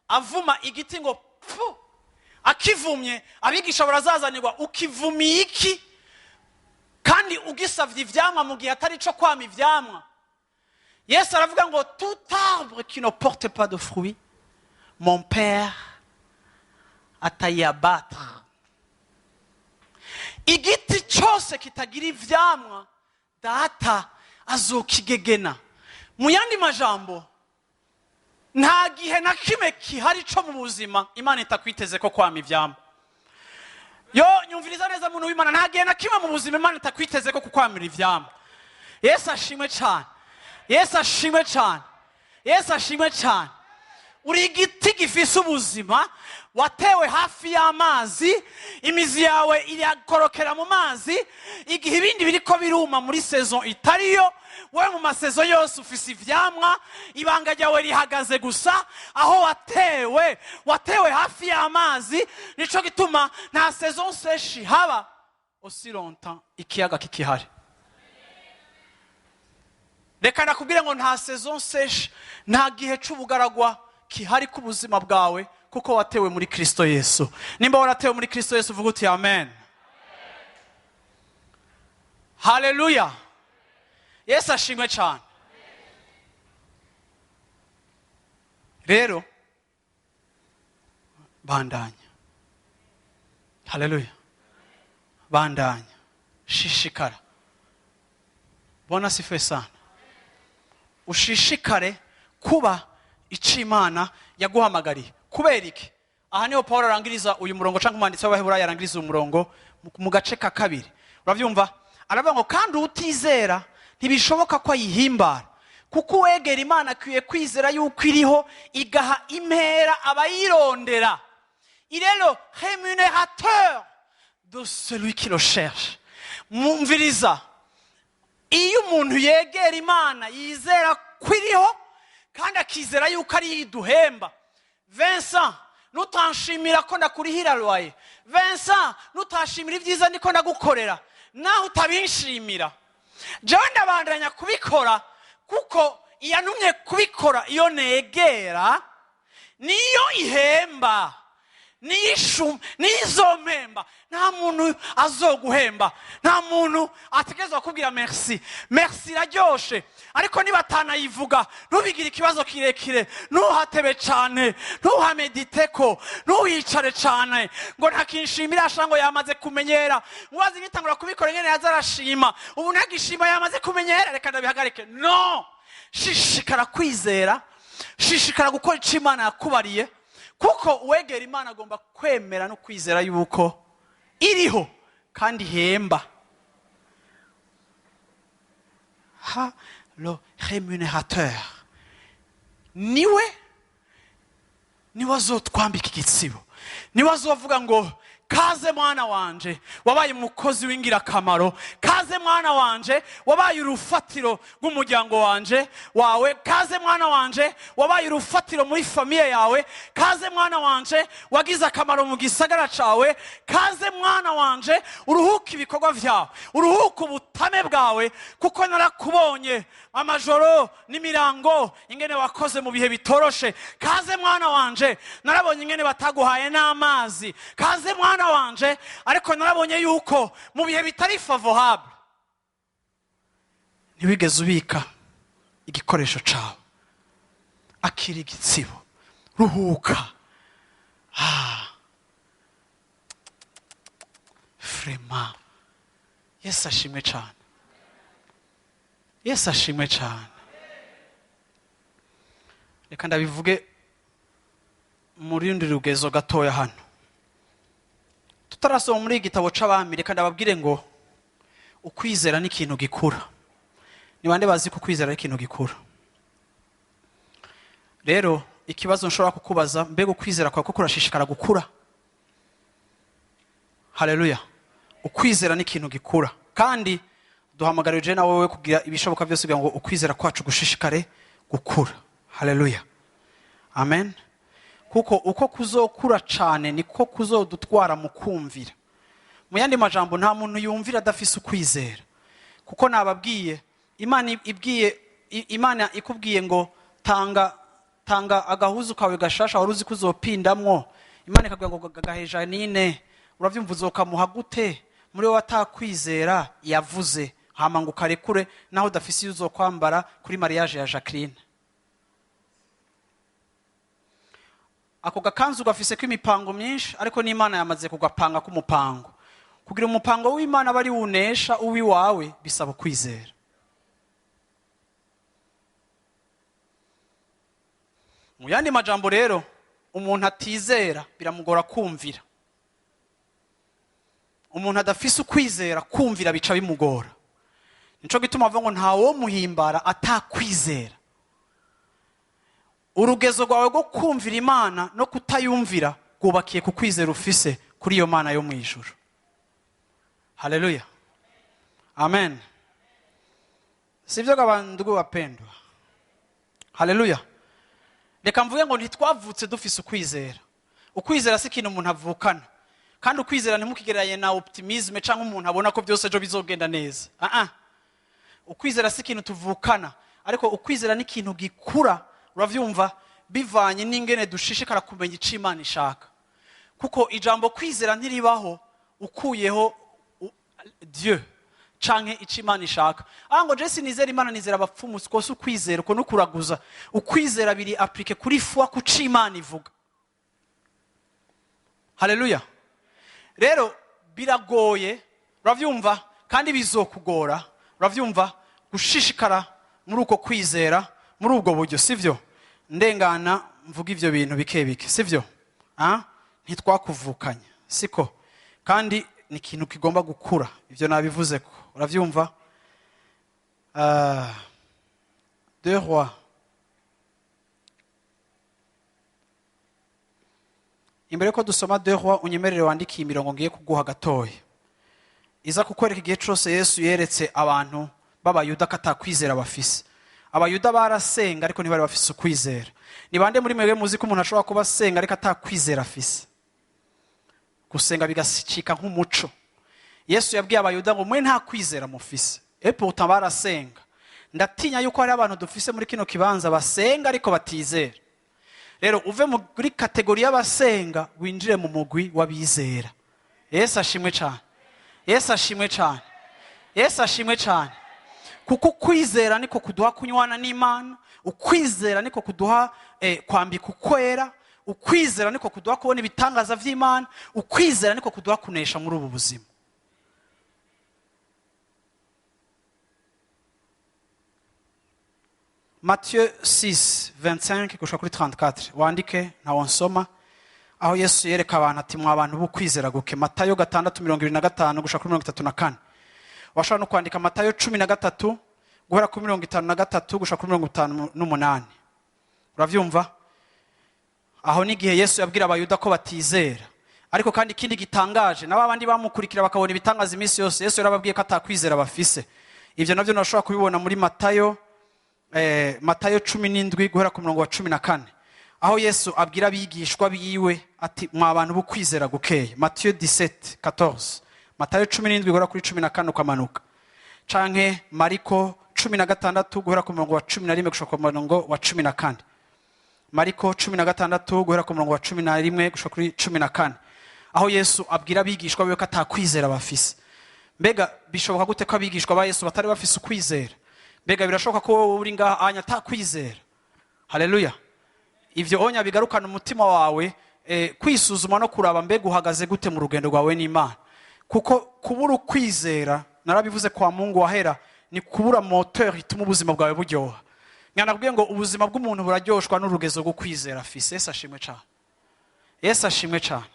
avuma igiti ngo pfu. Akivumye, abigisha barazazanirwa: "Ukivumiye iki kandi ugisavye ivyamwa mu gihe atari ico kwama ivyamwa?" Yesu aravuga ngo: "Tout arbre qui ne porte pas de fruits, mon Père atayabattre." Igiti cyose kitagira ivyamwa, Data azokigegena. Mu yandi majambo, nta gihe na kimwe kihari co mu buzima Imana itakwiteze ko kwama ivyamwa. Yo, nyumviriza neza, muntu w'Imana, nta gihe na kimwe mu buzima Imana itakwiteze ko kukwamira ivyamwa. Yesu ashimwe cyane, Yesu ashimwe cyane, Yesu ashimwe cyane. Uri igiti gifise ubuzima, watewe hafi y'amazi, imizi yawe irakorokera mu mazi. Igihe ibindi biriko biruma muri saison itariyo, wowe mu ma saison yose ufise ivyamwa. Ibanga ryawe rihagaze gusa aho watewe. Watewe hafi y'amazi, nico gituma nta saison sèche haba aussi longtemps ikiyaga kikihari. Reka nakubwire ngo nta saison sèche, nta gihe c'ubugaragwa kihari ku buzima bwawe, kuko watewe muri Kristo Yesu. Nimba waratewe muri Kristo Yesu, uvuga uti: "Amen." Haleluya, Yesu ashimwe cyane. Rero bandanya. Haleluya, bandanya, shishikara. Bwana asifiwe sana. Ushishikare kuba icyo Imana yaguhamagariye. Kubera iki? Aha niho Paul arangiriza uyu murongo, cyangwa umwanditsi w'Abaheburayo arangiriza uyu murongo mu gace ka kabiri. Urabyumva? Aravuga ngo: "Kandi utizera ntibishoboka ko ayihimbara, kuko uwegera Imana akwiye kwizera yuko iriho, igaha impera abayirondera." Il est le rémunérateur de celui qui le cherche. Mumviriza, iyo umuntu yegera Imana, yizera ko iriho kandi akizera yuko ari iduhemba. Vincent Nutanshimira ko ndakurihira loyer, Vincent, nutashimira ibyiza ndiko ndagukorera, naho utabinshimira, jewe ndabandanya kubikora kuko iyantumye kubikora, iyo negera niyo ihemba, niyo izompemba. Nta muntu azoguhemba, nta muntu ategerezwa kukubwira merci. Merci iraryoshe, ariko niba atanayivuga ntubigire ikibazo kirekire, ntuhatebe cane, ntuhamediteko, ntuhicare cane ngo ntakinshimira asha ngo yamaze kumenyera. Mubazi ngitangura kubikora nyene yaza arashima, ubu ntagishima yamaze kumenyera, reka ndabihagarike. No, shishikara kwizera, shishikara gukora ico Imana yakubariye, kuko uwegera Imana agomba kwemera no kwizera yuko iriho kandi ihemba. Ha, le rémunérateur niwe azotwambika igitsibo, niwe azovuga ngo kaze mwana wanje wabaye umukozi w'ingirakamaro, kaze mwana wanje wabaye urufatiro rw'umuryango wanje wawe, kaze mwana wanje wabaye urufatiro muri famiye yawe, kaze mwana wanje wagize akamaro mu gisagara cawe, kaze mwana wanje uruhuke ibikorwa vyawe, uruhuke ubutame bwawe, kuko narakubonye amajoro n'imirango ingene wakoze mu bihe bitoroshe. Kaze mwana wanje narabonye ingene bataguhaye n'amazi, kaze mwana wanje ariko narabonye yuko mu bihe bitari favorable ntiwigeze ubika igikoresho cawe. Akira igitsibo, ruhuka. Frema, Yesu ashimwe cane, Yesu ashimwe cane. Reka ndabivuge muri rundi rugezo gatoya hano tutarasoma muri igitabo c'abami. Reka ndababwire ngo ukwizera ni ikintu gikura. Ni bande bazi ko ukwizera ari ikintu gikura? Rero ikibazo nshobora kukubaza, mbega ukwizera kwawe ko kurashishikara gukura? Haleluya. Ukwizera ni ikintu gikura, kandi duhamagariwe na wewe kugira ibishoboka byose kugira ngo ukwizera kwacu gushishikare gukura. Haleluya, amen. Kuko uko kuzokura cane niko kuzodutwara mu kumvira. Mu yandi majambo, nta muntu yumvira adafise ukwizera, kuko nababwiye Imana ibwiye, Imana ikubwiye ngo tanga agahuzu kawe gashasha wari uzi kuzopindamwo, Imana ikabwira ngo gagaheja nine, uravyumva uzokamuha gute muri wowe atakwizera yavuze, hama ngo ukarekure naho udafise iyo uzokwambara kuri mariage ya Jacqueline. Ako gakanzu gafise ko imipango myinshi, ariko n'Imana yamaze kugapanga k'umupango. Kugira umupango w'Imana bari wunesha uwi wawe bisaba kwizera. Mu yandi majambo rero, umuntu atizera biramugora kumvira. Umuntu adafise ukwizera kumvira bica bimugora. Nico gituma avuga ngo nta wo muhimbara atakwizera. Urugezo rwawe rwo kumvira Imana no kutayumvira rwubakiye ku kwizera ufise kuri iyo Mana yo mu ijuru. Haleluya, amen. Sivyo bandugu wapendwa? Haleluya. Reka mvuge ngo ntitwavutse dufise ukwizera. Ukwizera si ikintu umuntu avukana, kandi ukwizera ntimukigereranye na optimisme canke umuntu abona ko byose ejo bizogenda neza. Ukwizera si ikintu tuvukana, ariko ukwizera ni ikintu gikura, uravyumva, bivanye n'ingene dushishikara kumenya ico Imana ishaka. Kuko ijambo kwizera ntiribaho ukuyeho Dieu canke ico Imana ishaka. Ngo je sinizera Imana, nizera abapfumu, sikose ukwizera uko nukuraguza. Ukwizera biri appliqué kuri foi ku co Imana ivuga. Haleluya. Rero biragoye, uravyumva, kandi bizokugora, uravyumva, gushishikara muri uko kwizera muri ubwo buryo, sivyo? Ndengana mvuga ivyo bintu bike bike, sivyo? Ntitwakuvukanye, siko? Kandi ni ikintu kigomba gukura, ivyo nabivuze ko, uravyumva? Deux Rois. Imbere ko dusoma Deux Rois, unyemerere wandikiye imirongo ngiye kuguha gatoya iza kukwereka igihe cose Yesu yeretse abantu b'Abayuda ko atakwizera bafise. Abayuda barasenga ariko ntibari bafise ukwizera. Ni bande muri mwebwe muzi ko umuntu ashobora kuba asenga ariko atakwizera afise? Gusenga bigacika nk'umuco. Yesu yabwiye abayuda ngo mwe nta kwizera mufise. Et pourtant barasenga. Ndatinya yuko hari abantu dufise muri kino kibanza basenga ariko batizera. Rero uve muri catégorie y'abasenga winjire mu mugwi w'abizera. Yesu ashimwe cyane. Yesu ashimwe cyane. Yesu ashimwe cyane. Kuko kwizera niko kuduha kunywana n'Imana, ukwizera niko kuduha kwambika ukwera, ukwizera niko kuduha kubona ibitangaza vy'Imana, ukwizera niko kuduha kunesha muri ubu buzima. Matthieu 6, 25 gushika kuri 34. Wandike ntawo nsoma. Aho Yesu yereka abantu ati mwa bantu b'ukwizera guke. Matayo 6:25 gushika kuri 34. Washobora no kwandika Matayo 13 guhera kuri 53 gushika kuri 58. Uravyumva? Aho ni gihe Yesu yabwira abayuda ko batizera. Ariko kandi ikindi gitangaje, nabo abandi bamukurikira bakabona ibitangaza iminsi yose, Yesu yarababwiye ko atakwizera bafise. Ivyo navyo nashobora kubibona muri Matayo 17 guhera ku murongo wa 14. Aho Yesu abwira abigishwa biwe ati mwa bantu b'ukwizera gukeye. Matthieu 17:14. Matayo 17 guhera kuri 14 ukamanuka. Canke Mariko 16 guhera ku murongo wa 11 gushika ku murongo wa 14. Mariko 16 guhera ku murongo wa 11 gushika kuri 14. Aho Yesu abwira abigishwa biwe ko atakwizera bafise. Mbega bishoboka gute ko abigishwa ba Yesu batari bafise ukwizera? Mbega birashoboka ko wowe uri ngaha anya atakwizera? Haleluya. Ivyo onya bigarukana umutima wawe kwisuzuma no kuraba mbega uhagaze gute mu rugendo rwawe n'Imana. Kuko kubura ukwizera, narabivuze kwa Mungu wahera, ni kubura moteur ituma ubuzima bwawe buryoha. Nganakubwiye ngo ubuzima bw'umuntu buraryoshwa n'urugezo rwo kwizera afise. Yesu ashimwe cyane. Yesu ashimwe cyane.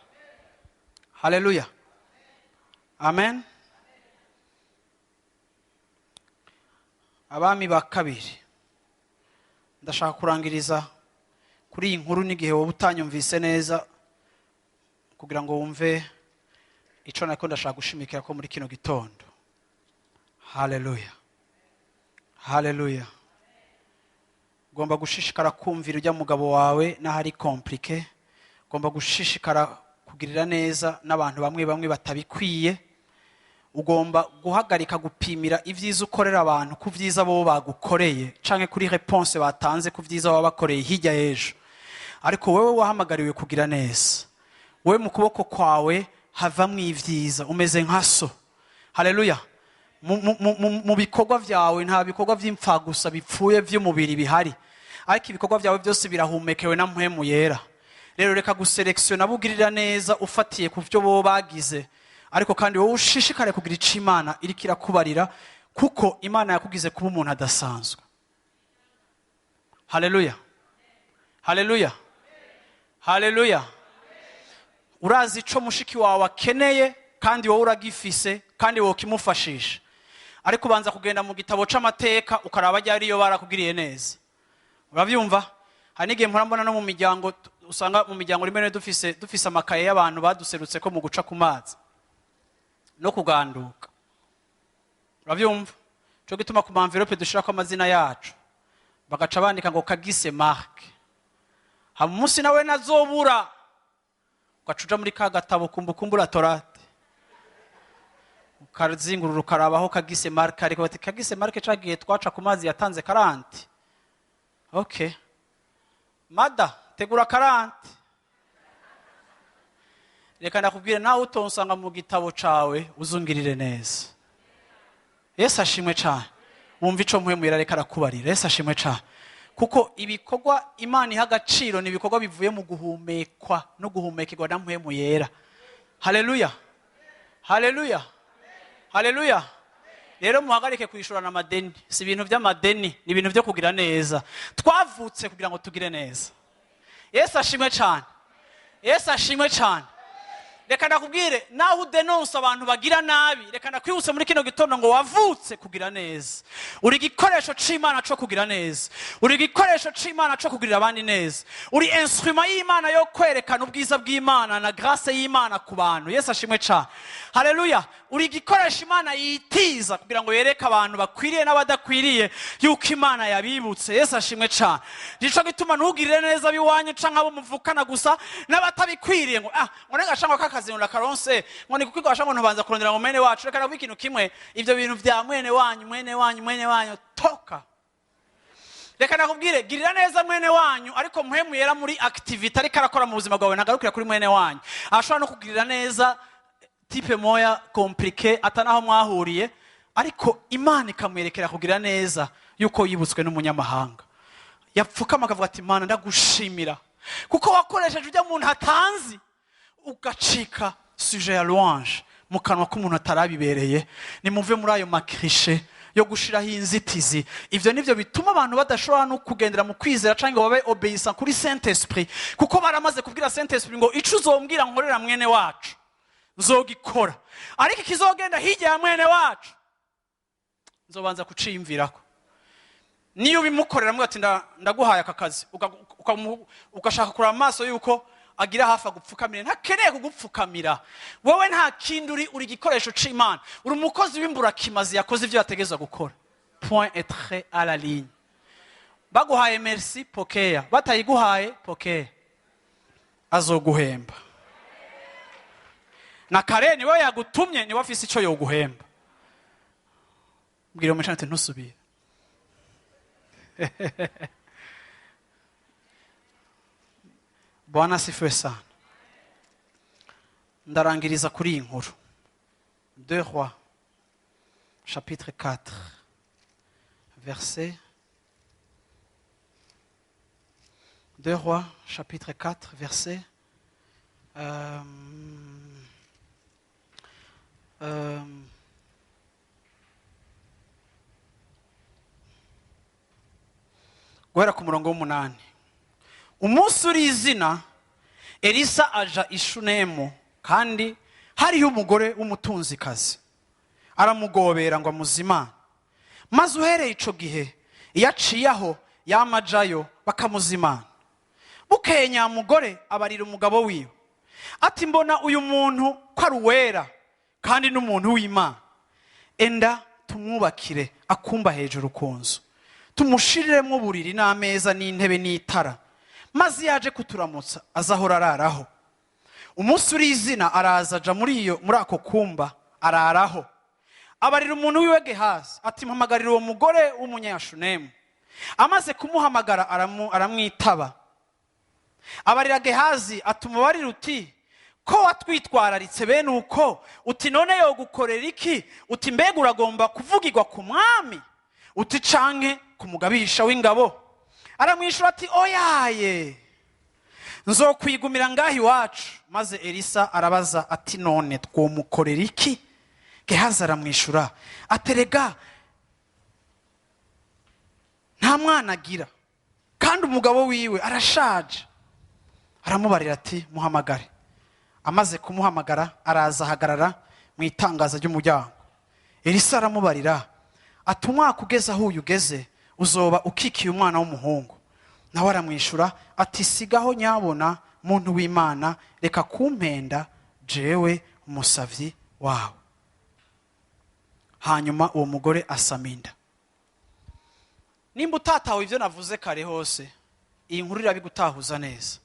Haleluya. Amen. Abami ba kabiri. Ndashaka kurangiriza kuri iyi nkuru n'igihe wowe utanyumvise neza kugira ngo wumve ico nako ndashaka gushimikira ko muri kino gitondo. Haleluya. Haleluya. Ugomba gushishikara kumvira ujya mugabo wawe n'ahari compliqué. Ugomba gushishikara kugirira neza n'abantu bamwe bamwe batabikwiye. Ugomba guhagarika gupimira ivyiza ukorera abantu ku vyiza bo bagukoreye canke kuri réponse batanze ku vyiza baba bakoreye hirya y'ejo. Ariko wewe wahamagariwe kugira neza. Wewe mu kuboko kwawe havamwo ivyiza, umeze nka so. Haleluya. Mu bikorwa vyawe nta bikorwa vy'imfa gusa bipfuye vy'umubiri bihari, ariko ibikorwa vyawe byose birahumekewe na mpwemu yera. Rero reka guselektiona bugirira neza ufatiye ku vyo bo bagize, ariko kandi wowe ushishikare kugira ico Imana iriko irakubarira, kuko Imana yakugize kuba umuntu adasanzwe. Haleluya. Haleluya. Haleluya. Urazi ico mushiki wawe akeneye kandi wowe uragifise kandi wowe ukimufashisha. Ariko ubanza kugenda mu gitabo c'amateka ukaraba ryari iyo barakugiriye neza. Uravyumva? Hari n'igihe mpora mbona no mu miryango, usanga mu miryango rimwe dufise amakaye y'abantu baduserutse ko mu guca ku mazi no kuganduka. Uravyumva? Cyo gituma ku envelope dushirako amazina yacu bagaca bandika ngo Kagise Mark. Ha munsi nawe nazobura ugacuja muri ka gatabo kumbukumbura torate, ukazingurura ukarabaho Kagise Mark, ariko bati Kagise Mark cagiye twaca ku mazi yatanze 40. Okay. Mada tegura 40. Reka ndakubwire nawe utonsanga mu gitabo cawe uzungirire neza. Yesu ashimwe cyane. Wumva ico mpwemu reka arakubarira. Yesu ashimwe cyane. Kuko ibikorwa Imana iha agaciro ni ibikorwa bivuye mu guhumekwa no guhumekerwa na mpwemu yera. Haleluya. Haleluya. Haleluya. Rero muhagarike kwishurana amadeni. Si ibintu by'amadeni, ni ibintu byo kugira neza. Twavutse kugira ngo tugire neza. Yesu ashimwe cyane. Yesu ashimwe cyane. Reka ndakubwire, naho udenonsa abantu bagira nabi, reka ndakwibutse muri kino gitondo ngo wavutse kugira neza. Uri igikoresho c'Imana co kugira neza, uri igikoresho c'Imana co kugirira abandi neza, uri instrument y'Imana yo kwerekana ubwiza bw'Imana na grâce y'Imana ku bantu. Yesu ashimwe cane, haleluya. Uri igikoresho Imana yitiza kugira ngo yereke abantu bakwiriye n'abadakwiriye yuko Imana yabibutse. Yesu ashimwe cane. Nico gituma ntugirire neza abiwanyu canke abo muvukana gusa, n'abatabikwiriye ngo ngo nenga canke kakazi ngo ndakaronse, ngo ni kukwigwa ngo ntubanza kurondera ngo mwene wacu. Reka navuge ikintu kimwe, ivyo bintu vya mwene wanyu, mwene wanyu, mwene wanyu, toka. Reka nakubwire, girira neza mwene wanyu, ariko Mpwemu Yera muri activity ariko arakora mu buzima bwawe ntagarukira kuri mwene wanyu. Ashobora no kugirira neza type moya compliqué atanaho mwahuriye, ariko Imana ikamwerekera kugira neza yuko yibutswe n'umunyamahanga. Yapfukama akavuga ati Mana ndagushimira kuko wakoresheje ujya muntu atanzi, ugacika sujet ya louange mu kanwa k'umuntu atarabibereye. Nimuve muri ayo makrishe yo gushiraho inzitizi. Ivyo nivyo bituma abantu badashobora no kugendera mu kwizera canke ngo babe obéissant kuri Saint Esprit, kuko baramaze kubwira Saint Esprit ngo ico uzombwira nkorera mwene wacu nzogikora, ariko ikizogenda hirya ya mwene wacu nzobanza kuciyumvirako. Niyo ubimukorera mwe ati ndaguhaye aka kazi, ugashaka kureba amaso yuko agira hafi agupfukamira, ntakeneye kugupfukamira. Wowe nta kindi uri, uri igikoresho c'Imana, uri umukozi w'imburakimazi yakoze ivyo yategerezwa gukora. Point et trait à la ligne. Baguhaye merci, pokea; batayiguhaye, pokea, azoguhemba. Na kare niwe yagutumye, niwe afise ico yoguhemba. Mbwira umucana ati ntusubire. Bwana asifiwe sana. Ndarangiriza kuri iyi nkuru. 2 Rois chapitre 4 verset 2 Rois chapitre 4 verset guhera ku murongo w'umunani. Umunsi uri izina, Elisa aja i Shunemu, kandi hariyo umugore w'umutunzikazi, aramugobera ngo amuzimane. Maze uhereye ico gihe iyo aciye aho yamajayo bakamuzimana. Bukeye nyamugore abarira umugabo wiwe ati mbona uyu muntu ko ari uwera kandi n'umuntu w'Imana, enda tumwubakire akumba hejuru ku nzu, tumushiriremo uburiri n'ameza n'intebe n'itara, maze yaje kuturamutsa azahora araraho. Umunsi uri izina araza aja muri ako kumba araraho. Abarira umuntu wiwe Gehazi ati mpamagarira uwo mugore w'umunyashunemu. Amaze kumuhamagara aramwitaba. Abarira Gehazi ati umubarire uti ko watwitwararitse bene uko, uti none yogukorera iki, uti mbega uragomba kuvugirwa ku mwami, uti canke ku mugabisha w'ingabo. Aramwishura ati oyaye, nzokwigumira ngaho iwacu. Maze Elisa arabaza ati none twomukorera iki? Gehazi aramwishura aterega nta mwana agira kandi umugabo wiwe arashaje. Aramubarira ati muhamagare. Amaze kumuhamagara araza ahagarara mu itangaza ry'umuryango. Elisa aramubarira ati umwaka ugeze aho uyu ugeze uzoba ukikiye umwana w'umuhungu. Nawe aramwishura ati sigaho nyabona muntu w'Imana, reka kumpenda jewe umusavyi wawe. Hanyuma uwo mugore asama inda. Nimba utatawe ivyo navuze kare hose, iyi nkuru irabigutahuza neza.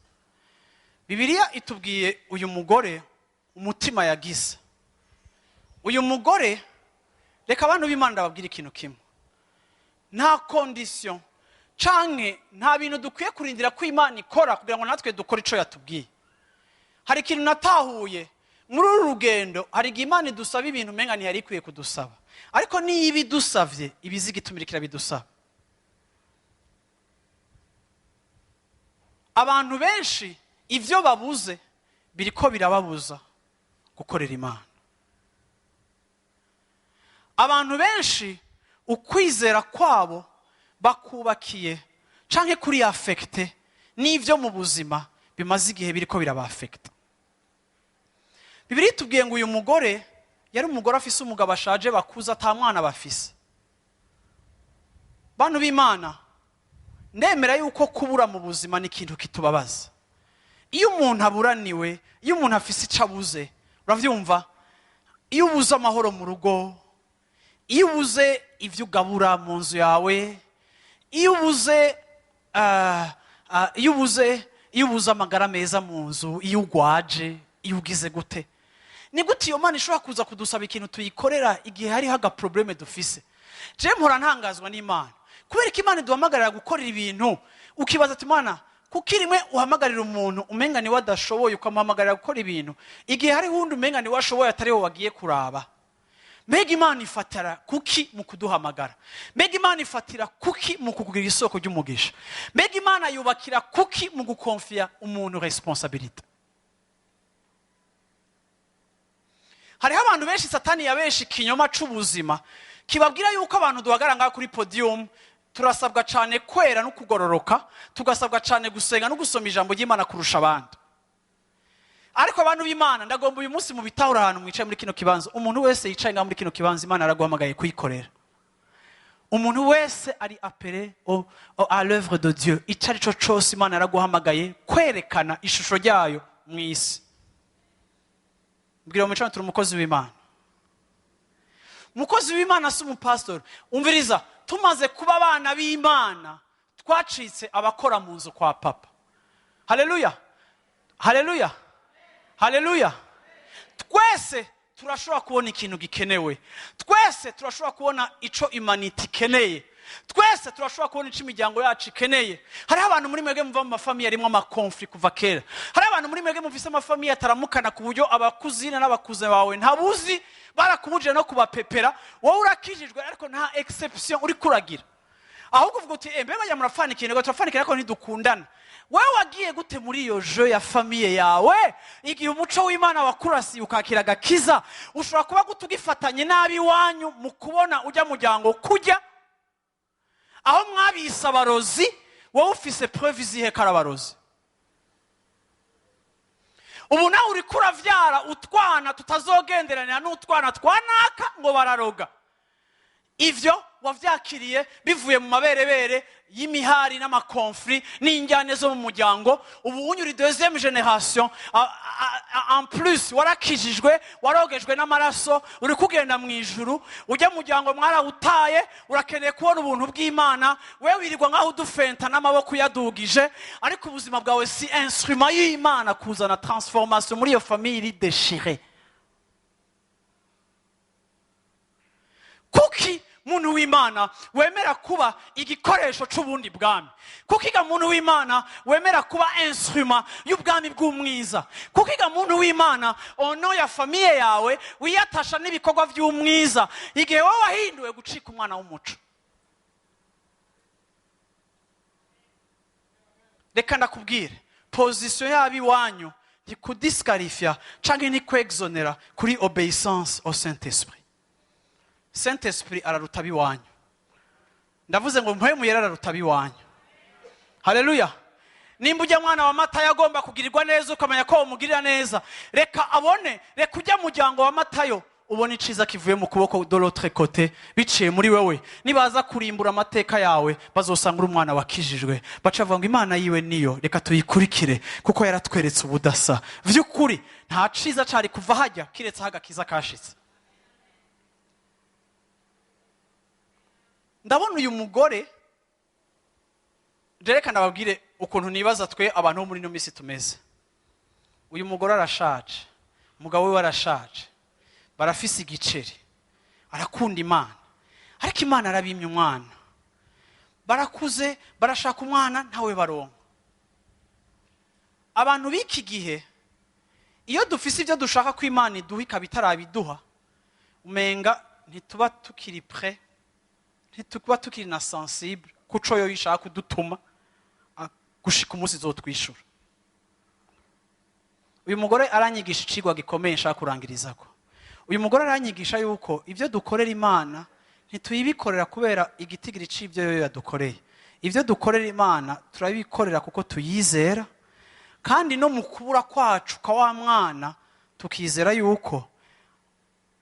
Bibiliya itubwiye uyu mugore umutima yagize. Uyu mugore, reka abantu b'Imana ndababwira ikintu kimwe. Nta condition canke nta bintu dukwiye kurindira ko Imana ikora kugira ngo natwe dukore ico yatubwiye. Hari ikintu natahuye muri uru rugendo, hari igihe Imana idusaba ibintu umenga ntiyari ikwiye kudusaba, ariko niyo ibidusavye ibizi igitumira kirabidusaba. Abantu benshi ivyo babuze biriko birababuza gukorera Imana. Abantu benshi ukwizera kwabo bakubakiye canke kuri affecte n'ivyo mu buzima bimaze igihe biriko birabafekta. Bibiliya itubwiye ngo uyu mugore yari umugore afise umugabo ashaje, bakuze, ata mwana bafise. Bantu b'Imana, ndemera yuko kubura mu buzima ni ikintu kitubabaza. Iyo umuntu aburaniwe, iyo umuntu afise icyo abuze, uravyumva? Iyo ubuze amahoro mu rugo, iyo ubuze ibyo ugabura mu nzu yawe, iyo ubuze amagara meza mu nzu, iyo ugwaje, iyo ugize gute, ni gute iyo Mana ishobora kuza kudusaba ikintu tuyikorera igihe hariho agaproblème dufise? Je mpora ntangazwa n'Imana, kubera ko Imana iduhamagarira gukorera ibintu, ukibaza ati: "Imana, kuko rimwe uhamagarira umuntu umenga niwe adashoboye, ukamuhamagarira gukora ibintu igihe hariho uwundi umenga niwe ashoboye, atari wowe wagiye kuraba?" Mbega Imana ifatira kuki mu kuduhamagara? Mbega Imana ifatira kuki mu kukugira isoko ry'umugisha? Mbega Imana yubakira kuki mu gukonfiya umuntu responsabilité? Hariho abantu benshi Satani yabesha ikinyoma c'ubuzima, kibabwira yuko abantu duhagarara ngaha kuri podium turasabwa cyane kwera no kugororoka, tugasabwa cyane gusenga no gusoma ijambo ry'Imana kurusha abandi. Ariko abantu b'Imana, ndagomba uyu munsi mu bitahura, ahantu mwicaye muri kino kibanza, umuntu wese yicaye ngaha muri kino kibanza, Imana araguhamagaye kuyikorera. Umuntu wese ari appelé à l'œuvre de Dieu, icyo ari cyo cyose, Imana yaraguhamagaye kwerekana ishusho ryayo mu isi. Mbwira mu turi umukozi w'Imana. Umukozi w'Imana si umupasitori. Umviriza, tumaze kuba abana b'Imana, twacitse abakora mu nzu kwa Papa. Haleluya, haleluya, haleluya! Twese turashobora kubona ikintu gikenewe, twese turashobora kubona ico humanité ikeneye, twese turashobora kubona ico imiryango yacu ikeneye. Hariho abantu muri mwebwe muva mu mafamilles arimo amaconflits kuva kera. Hariho abantu muri mwebwe mufise amafamilles ataramukana, ku buryo abacousins n'abacousins bawe ntabuzi, barakubujije no kubapepera. Wowe urakijijwe, ariko nta exception uri kuragira, ahubwo uvuga uti: "Mbe bajya murafana ikintu ngo turafana ikintu, ariko ntidukundana." Wowe wagiye gute muri iyo jeu ya famille yawe igihe umuco w'Imana wakurasiye, ukakira agakiza? Ushobora kuba gute ugifatanye nabi iwanyu mu kubona ujya muryango kujya aho mwabise abarozi? Wowe ufise preuve izihe ko ari abarozi? Ubu nawe uriko uravyara utwana tutazogenderanira n'utwana twanaka ngo bararoga. Ivyo wavyakiriye bivuye mu maberebere y'imihari n'amaconflits n'injyane zo mu muryango. Ubu unyuri deuxième génération, en plus warakijijwe, warogejwe n'amaraso, uri kugenda mu ijuru. Ujya mu muryango mwarawutaye, urakeneye kubona ubuntu bw'Imana. Wewe wirirwa nk'aho udufenta n'amaboko uyadugije, ariko ubuzima bwawe si instrument y'Imana kuzana transformation muri iyo famille iri déchirée. Kuki, muntu w'Imana, wemera kuba igikoresho c'ubundi bwami? Kuki ga, muntu w'Imana, wemera kuba instrument y'ubwami bw'umwiza? Kuki ga, muntu w'Imana, ono ya famille yawe wiyatasha n'ibikorwa by'umwiza igihe wowe wahinduwe gucika umwana w'umuco? Reka ndakubwire, position yabo iwanyu ntikudisqualifia canke ntikwexonera kuri obéissance au Saint Esprit. Saint Esprit araruta abiwanyu. Ndavuze ngo Mpwemu Yera araruta abiwanyu. Haleluya! Nimba ujya mwana wa Matayo agomba kugirirwa neza, ukamenya ko wamugirira neza, reka abone, reka ujya muryango wa Matayo ubone iciza kivuye mu kuboko de l'autre côté biciye muri wewe. Nibaza kurimbura amateka yawe, bazosanga uri umwana wakijijwe, baca bavuga ngo: "Imana yiwe niyo, reka tuyikurikire kuko yaratweretse ubudasa." Vy'ukuri nta ciza cari kuva hajya kiretse aho agakiza kashitse. Ndabona uyu mugore. Reka ndababwire ukuntu nibaza twe abantu bo muri ino minsi tumeze. Uyu mugore arashaje, umugabo we arashaje, barafise igiceri, arakunda Imana, ariko Imana arabimye umwana. Barakuze, barashaka umwana, ntawe baronka. Abantu b'iki gihe, iyo dufise ibyo dushaka ko Imana iduha ikaba itarabiduha, umenga ntituba tukiri prêts, ntituba tukiri na sensible kuco yo ishaka kudutuma gushika umunsi izotwishura. Uyu mugore aranyigisha icigwa gikomeye nshaka kurangirizako. Uyu mugore aranyigisha yuko ibyo dukorera Imana ntituyibikorera kubera igitigiri c'ibyo yo yadukoreye. Ibyo dukorera Imana turabikorera kuko tuyizera, kandi no mu kubura kwacu kwa wa mwana. Tukizera yuko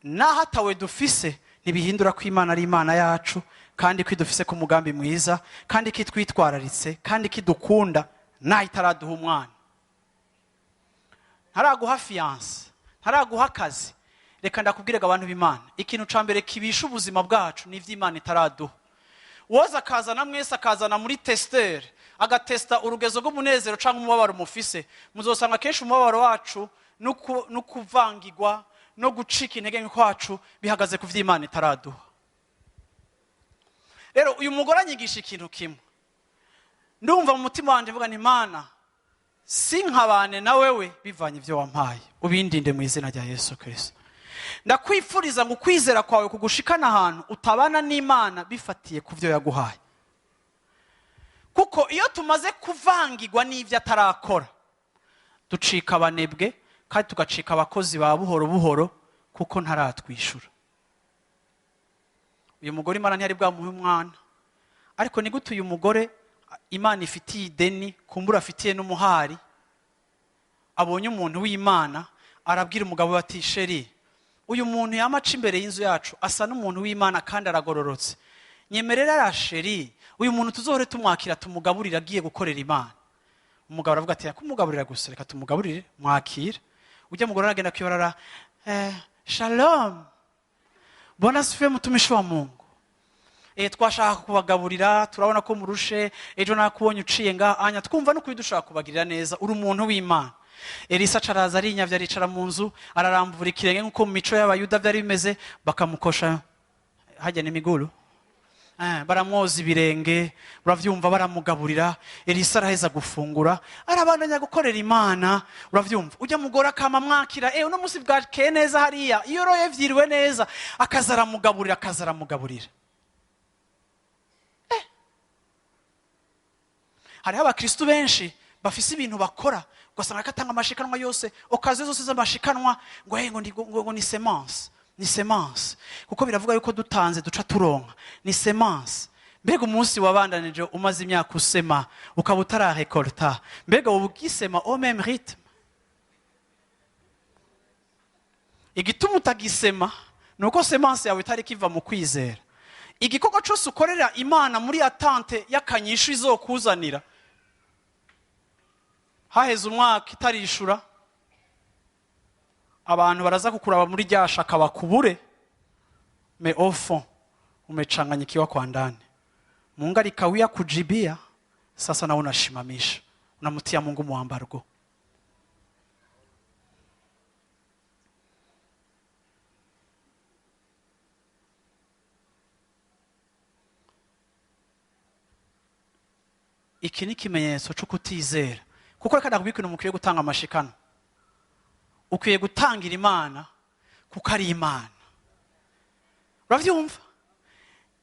naho atawe dufise ntibihindura ko Imana ari Imana yacu, kandi ko idufise ku mugambi mwiza, kandi ko itwitwararitse, kandi ko idukunda naho itaraduha umwana. Ntaraguha fiance, ntaraguha akazi. Reka ndakubwire abantu b'Imana, ikintu ca mbere kibisha ubuzima bwacu ni ivy'Imana itaraduha. Woza akazana mwese, akazana muri testeur, agatesta urugezo rw'umunezero canke umubabaro mufise. Muzosanga kenshi umubabaro wacu no kuvangirwa no gucika intege kwacu bihagaze ku vy'Imana itaraduha. Rero uyu mugore anyigisha ikintu kimwe. Ndumva mu mutima wanje mvuga nti Imana, sinkabane na wewe bivanye ivyo wampaye, ubindinde mu izina rya Yesu Kristo. Ndakwifuriza ngo ukwizera kwawe kugushikana ahantu utabana n'Imana bifatiye ku vyo yaguhaye. Kuko iyo tumaze kuvangirwa n'ivyo atarakora, ducika abanebwe kandi tugacika abakozi ba buhoro buhoro, kuko ntaratwishura. Uyu mugore Imana ntiyari bwamuhe umwana, ariko ni gute uyu mugore Imana ifitiye ideni, kumbura afitiye n'umuhari, abonye umuntu w'Imana arabwira umugabo we ati sheri, uyu muntu yamaca imbere y'inzu yacu asa n'umuntu w'Imana kandi aragororotse, nyemerera ra sheri, uyu muntu tuzohore tumwakira tumugaburira agiye gukorera Imana. Umugabo aravuga ati yakumugaburira gusa, reka tumugaburire mwakira. Ujya mugore aragenda kwibarara, shalom, Bwana asifiwe mtumishi wa Mungu. Twashaka kubagaburira, turabona ko murushe, ejo nakubonye uciye nga anya, twumva no kubidushaka kubagirira neza, uri umuntu w'Imana. Elisa acaraza arinyavya, aricara mu nzu, ararambura ikirenge nkuko mu mico y'Abayuda byari bimeze, bakamukosha hajya n'imiguru. Baramwoza ibirenge, uravyumva, baramugaburira. Elisa araheza gufungura, arabandanya gukorera Imana, uravyumva. Ujya mugora akama mwakira, uno musi bwakeye neza hariya, iyo roye vyiriwe neza, akaza aramugaburira, akaza aramugaburira. Hariho abakristo benshi bafise ibintu bakora, ugasanga katanga amashikanwa yose, okaze zose z'amashikanwa, ngo hey, ngo ni semence, ni semence. Kuko biravuga yuko dutanze duca turonka, ni semence. Mbega umunsi wabandanije umaze imyaka usema ukaba utararekolta, mbega ubu ugisema au même rythme? Igituma utagisema nuko semence yawe itari kiva mu kwizera. Igikorwa cyose ukorera Imana muri attente y'akanyishu izokuzanira, haheze umwaka itarishura, abantu baraza kukuraba muri ryashaka bakubure, mais au fond umechanganyikiwa kwa ndani. Mungu alikawia kujibia, sasa na unashimamisha, unamtia Mungu muambargo. Iki ni ikimenyetso cyo kutizera. Kuko reka ndakubwira ikintu mukwiye gutanga amashikano. Ukwiye gutangira Imana kuko ari Imana. Uravyumva?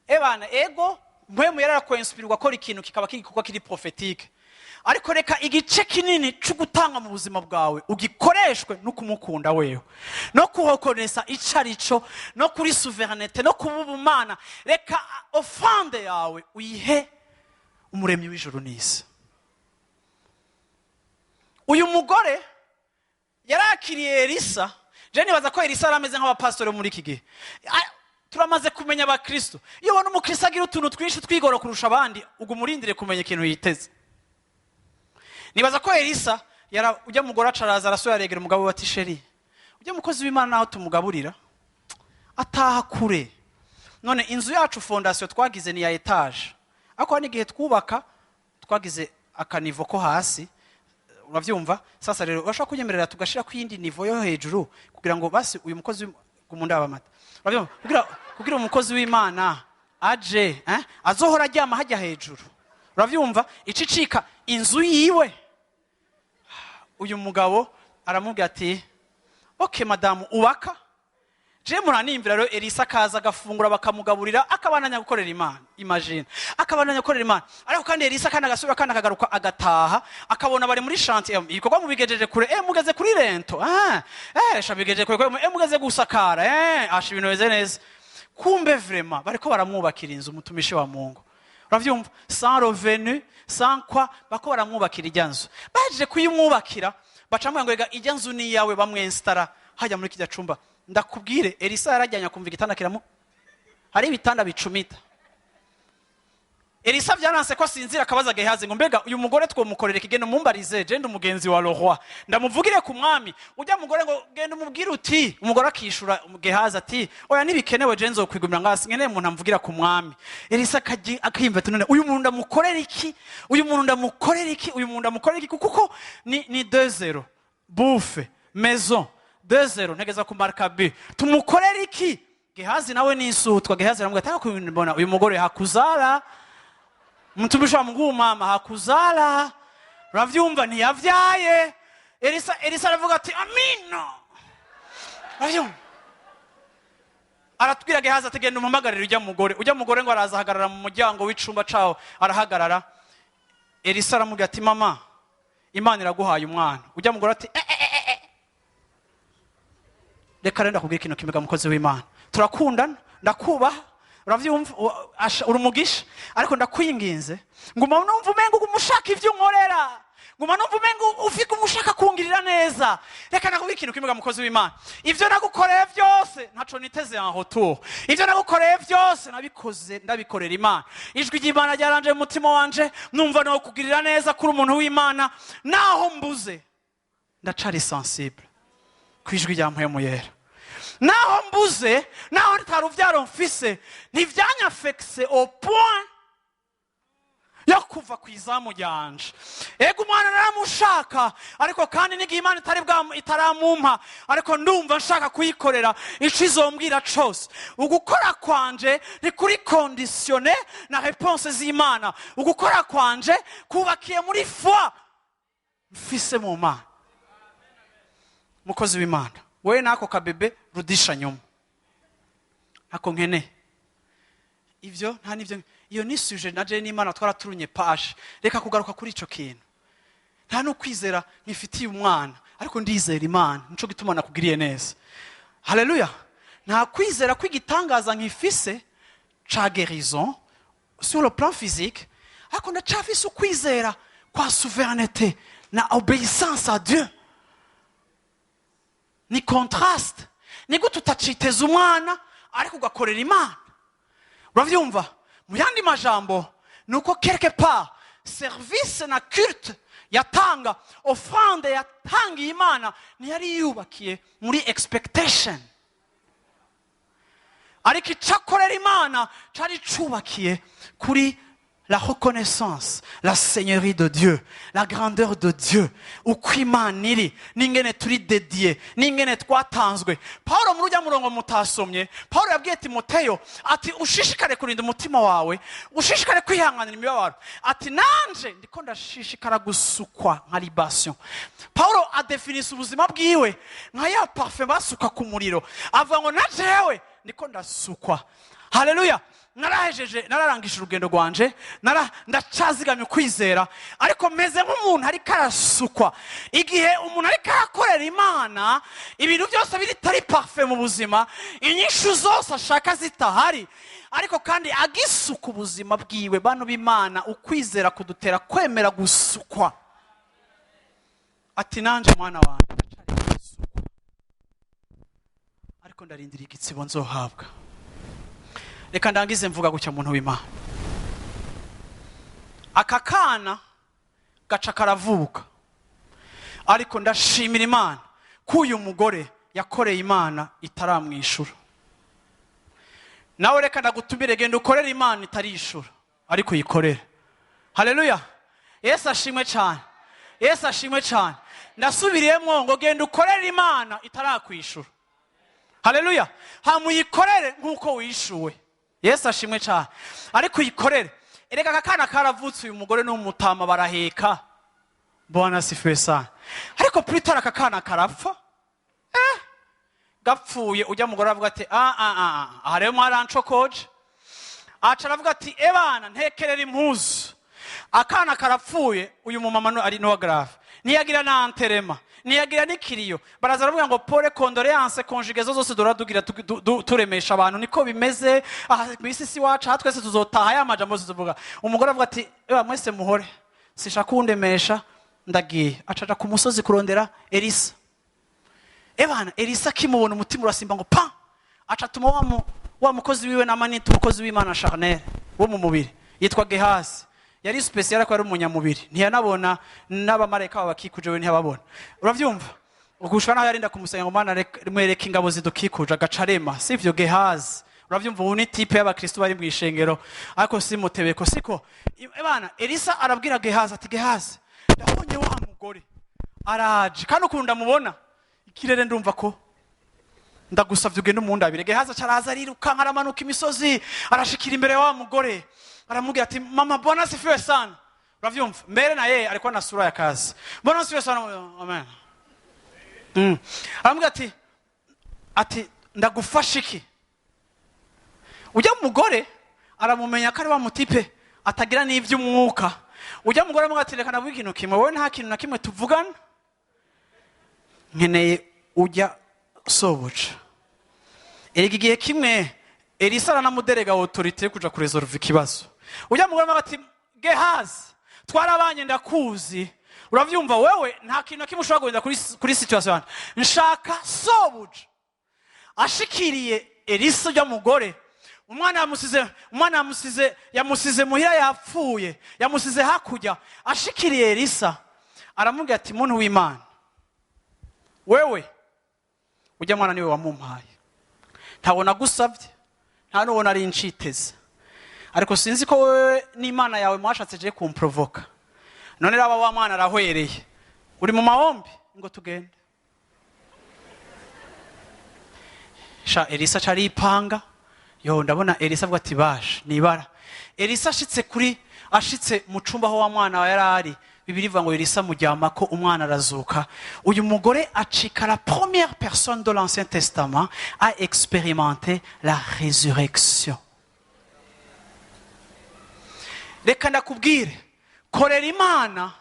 Ebana ego mpwemu yarakwinspirwa akora ikintu kikaba kigikorwa kiri prophétique. Ariko reka igice kinini cyo gutanga mu buzima bwawe ugikoreshwe no kumukunda wewe, no kuhokonesa icarico, no kuri souveraineté, no kububumana. Reka offrande yawe uyihe umuremyi w'ijuru n'isi. Uyu mugore yarakiriye Elisa. Je nibaza ko Elisa arameze nk'abapasitore muri iki gihe. Turamaze kumenya abakristo. Iyo ubona umukristo agira utuntu twinshi twigora kurusha abandi, ugumurindire kumenya ikintu yiteze. Nibaza ko Elisa ujya mugore acaraza arasubira aregera umugabo we ati sheri, ujya mukozi w'Imana naho tumugaburira ataha kure. None inzu yacu fondation twagize ni ya etage, ariko hari n'igihe twubaka twagize akanivo ko hasi, uravyumva. Sasa rero urashobora kunyemerera tugashira ku yindi nivo yo hejuru kugira ngo basi uyu mukozi gumunda abamata, uravyumva, kugira umukozi w'Imana aje, azohora aryama hajya hejuru, uravyumva, icicika inzu yiwe. Uyu mugabo aramubwira ati okay madamu ubaka. Je muranimvira rero Elisa akaza agafungura bakamugaburira, akabananya gukorera Imana. Imagine, akabananya gukorera Imana. Ariko kandi Elisa kandi agasubira kandi akagaruka agataha, akabona bari muri chantier, ibikorwa mubigejeje kure, mugeze kuri rento, shabigejeje kure, mugeze gusakara, asha ibintu bimeze neza. Kumbe vraiment bariko baramwubakira inzu umutumishi wa Mungu. Uravyumva, sans revenu, sans quoi, bako baramwubakira ijya nzu. Baje kuyimwubakira, bacamwe ngo ega ijya nzu ni yawe, bamwenstara Hajya muri kijya cumba, ndakubwire, Elisa yarajyanye akumva igitanda kiramu, hari ibitanda bicumita. Elisa byaranse ko asinzira, akabaza Gehazi ngo: "Mbega uyu mugore twomukorera ikigendo? Mumbarize, je ndi umugenzi wa roi, ndamuvugire ku mwami ujya mugore." Ngo: "Genda umubwire uti." Umugore akishura Gehazi ati: "Oya, ntibikenewe, je nzokwigumira ngasi, nkeneye umuntu amvugira ku mwami." Elisa akiyumva ati: "None uyu muntu ndamukorera iki? Uyu muntu ndamukorera iki? Uyu muntu ndamukorera iki?" Kuko ni 2-0, bouffe, maison, 2-0, ntegeza kumarka but, tumukorera iki? Gehazi nawe ni isutwa. Gehazi aramubwira ati: "Mbona uyu mugore hakuzara, mtumishi wa Mungu, mama hakuzala, uravyumva, ntiyavyaye." Elisa aravuga ati: "Amina." Uravyumva, aratwira Gehazi ati: "Genda umuhamagarire ujya mugore." Ujya mugore ngo araza, ahagarara mu muryango w'icumba cawo, arahagarara. Elisa aramubwira ati: "Mama, Imana iraguhaye umwana." Ujya mugore ati: "Eh, eh, eh, eh. Reka rero ndakubwira ikintu kimwe, mukozi w'Imana, turakundana, ndakubaha, uravyumva, uri umugisha, ariko ndakwinginze, nguma numva umenga uguma ushaka ivyo unkorera, nguma numva umenga ufika umushaka kungirira neza. Reka nakubwira ikintu kimwe, mukozi w'Imana, ivyo nagukoreye byose ntaco niteze en retour. Ivyo nagukoreye byose nabikoze ndabikorera Imana. Ijwi ry'Imana ryaranje mu mutima wanje, numva no kugirira neza kuri umuntu w'Imana. Naho mbuze, ndacari sensible ku ijwi rya Mpwemu Yera. Naho mbuze, naho ntari uvyaro mfise, ntivyanyafekise au point yo kuva ku izamu ryanje. Ego, umwana naramushaka, ariko kandi n'igihe Imana itari bwa itaramumpa, ariko ndumva nshaka kuyikorera ico izombwira cose. Ugukora kwanje ntikuri conditionné na réponse z'Imana. Ugukora kwanje kubakiye muri foi mfise mu Mana. Mukozi w'Imana, wowe n'ako kabebe rudisha nyuma, ntako nkeneye ivyo, nta nivyo. Iyo ni sujet na je n'Imana twaraturunye page. Reka kugaruka kuri ico kintu. Nta n'ukwizera nkifitiye umwana, ariko ndizera Imana, nico gituma nakugiriye neza. Haleluya! Nta kwizera kw'igitangaza nkifise ca guérison sur le plan physique, ariko ndacafise ukwizera kwa souveraineté na obéissance à Dieu. Ni contraste. Ni gute utaciteza umwana ariko ugakorera Imana? Uravyumva, mu yandi majambo ni uko quelque part service na culte yatanga, offrande yatangiye Imana, ntiyari yubakiye muri expectation, ariko icyo akorera Imana cari cubakiye kuri la reconnaissance, la seigneurie de Dieu, la grandeur de Dieu, uko Imana iri n'ingene turi dédiés, n'ingene twatanzwe. Paulo, muri ujya murongo mutasomye, Paulo yabwiye Timoteyo ati: "Ushishikare kurinda umutima wawe, ushishikare kwihanganira imibabaro." Ati: "Nanje ndiko ndashishikara gusukwa nka libation." Paulo adefinisa ubuzima bwiwe nka ya parfum basuka ku muriro. Avuga ngo: "Na jewe ndiko ndasukwa." Haleluya! Narahejeje, nararangije urugendo rwanje, ndacazigamye ukwizera, ariko meze nk'umuntu ariko arasukwa. Igihe umuntu ariko arakorera Imana, ibintu byose bitari parfait mu buzima, inyishu zose ashaka zitahari, ariko kandi agisuka ubuzima bwiwe. Bantu b'Imana, ukwizera kudutera kwemera gusukwa. Ati: "Nanje, mwana wanjye, ndacari gusukwa, ariko ndarindira igitsibo nzohabwa." Reka ndangize mvuga gutya, muntu w'Imana: aka kana gaca karavuka, ariko ndashimira Imana ko uyu mugore yakoreye Imana itaramwishura. Nawe reka ndagutumire: genda ukorere Imana itarishura, ariko uyikorere. Haleluya! Yesu ashimwe cyane, Yesu ashimwe cyane. Ndasubiriyemo ngo: genda ukorere Imana itarakwishura. Haleluya! Hamuyikorere nk'uko wishuwe. Yesu ashimwe cyane, ariko uyikorere. Erega aka kana karavutse, uyu mugore n'umutama baraheka. Bwana asifiwe sana. Ariko plus tard aka kana karapfa. Gapfuye, ujya mugore aravuga ati: "Ah ah ah, aha rero mwarancokoje." Aca aravuga ati: "Ebana, ntekerera impuzu, akana karapfuye." Uyu mumama ari n'uwa grave, ntiyagira na enterrement, ntiyagira n'ikiriyo. Baraza baravuga ngo: "Pole, condoléances," conjugaison zose dora dugira turemesha abantu. Niko bimeze aha ku isi, si iwacu aha, twese tuzotaha. Ya majambo yose tuvuga. Umugore avuga ati: "Ewa, mwese muhore, sishaka kundemesha, ndagiye." Acaja ku musozi kurondera Elisa. Ebana Elisa akimubona umutima urasimba ngo pa, aca atuma wa mukozi wiwe na manita, umukozi w'Imana charnel wo mu mubiri yitwa Gehazi. Yari special ariko yari umunyamubiri, ntiyanabona n'abamarayika babakikuje, we ntiyababona. Uravyumva? Ugushwa naho yarinda kumusenga ngo Mana mwereke ingabo zidukikuje, agaca arema. Sivyo Gehazi? Uravyumva? Ubu ni type y'abakristo bari mu ishengero, ariko si mutebeko siko. Ebana Elisa arabwira Gehazi ati Gehazi, ndabonye wa mugore araje, kandi ukuntu ndamubona ikirere ndumva ko ndagusavye ugende umundabire. Gehazi aca araza arirukanka, aramanuka imisozi, arashikira imbere wa mugore, aramubwira ati mama, bwana asifiwe sana. Uravyumva? Mbere na yeye alikuwa na sura ya kazi. Bwana asifiwe sana. Amen. Aramubwira ati ndagufasha iki? Ujya mugore aramumenya ko ari wa mutipe atagira n'ivy'umwuka. Ujya mugore aramubwira ati reka navuge ikintu kimwe, wowe nta kintu na kimwe tuvugana, nkeneye ujya sobuja. Erega igihe kimwe Elisa aranamuderega autorité yo kuja kuresolve ikibazo. Ujya mugore aramubwira ati Gehazi, twarabanye ndakuzi, uravyumva, wewe nta kintu na kimwe ushobora guhindura kuri situation yanjye, nshaka sobuja. Ashikiriye Elisa ujya mugore, umwana yamusize, umwana yamusize, yamusize muhira yapfuye, yamusize hakurya. Ashikiriye Elisa aramubwira ati muntu w'Imana, wewe ujya mwana niwe wamumpaye, ntabwo nagusabye, nta n'uwo nari nciteze, ariko sinzi ko wewe n'Imana yawe mwashatse je kumprovoka. None raba wa mwana arahwereye, uri mu mahombi, ngo tugende. Sha Elisa caripanga. Yo ndabona Elisa avuga ati basha nibara. Elisa ashitse mu cumba aho wa mwana wa yarari, Bibiliya ivuga ngo Elisa mujyama ko umwana arazuka. Uyu mugore acika la première personne de l'Ancien Testament à expérimenter la résurrection. Reka ndakubwire, korera Imana,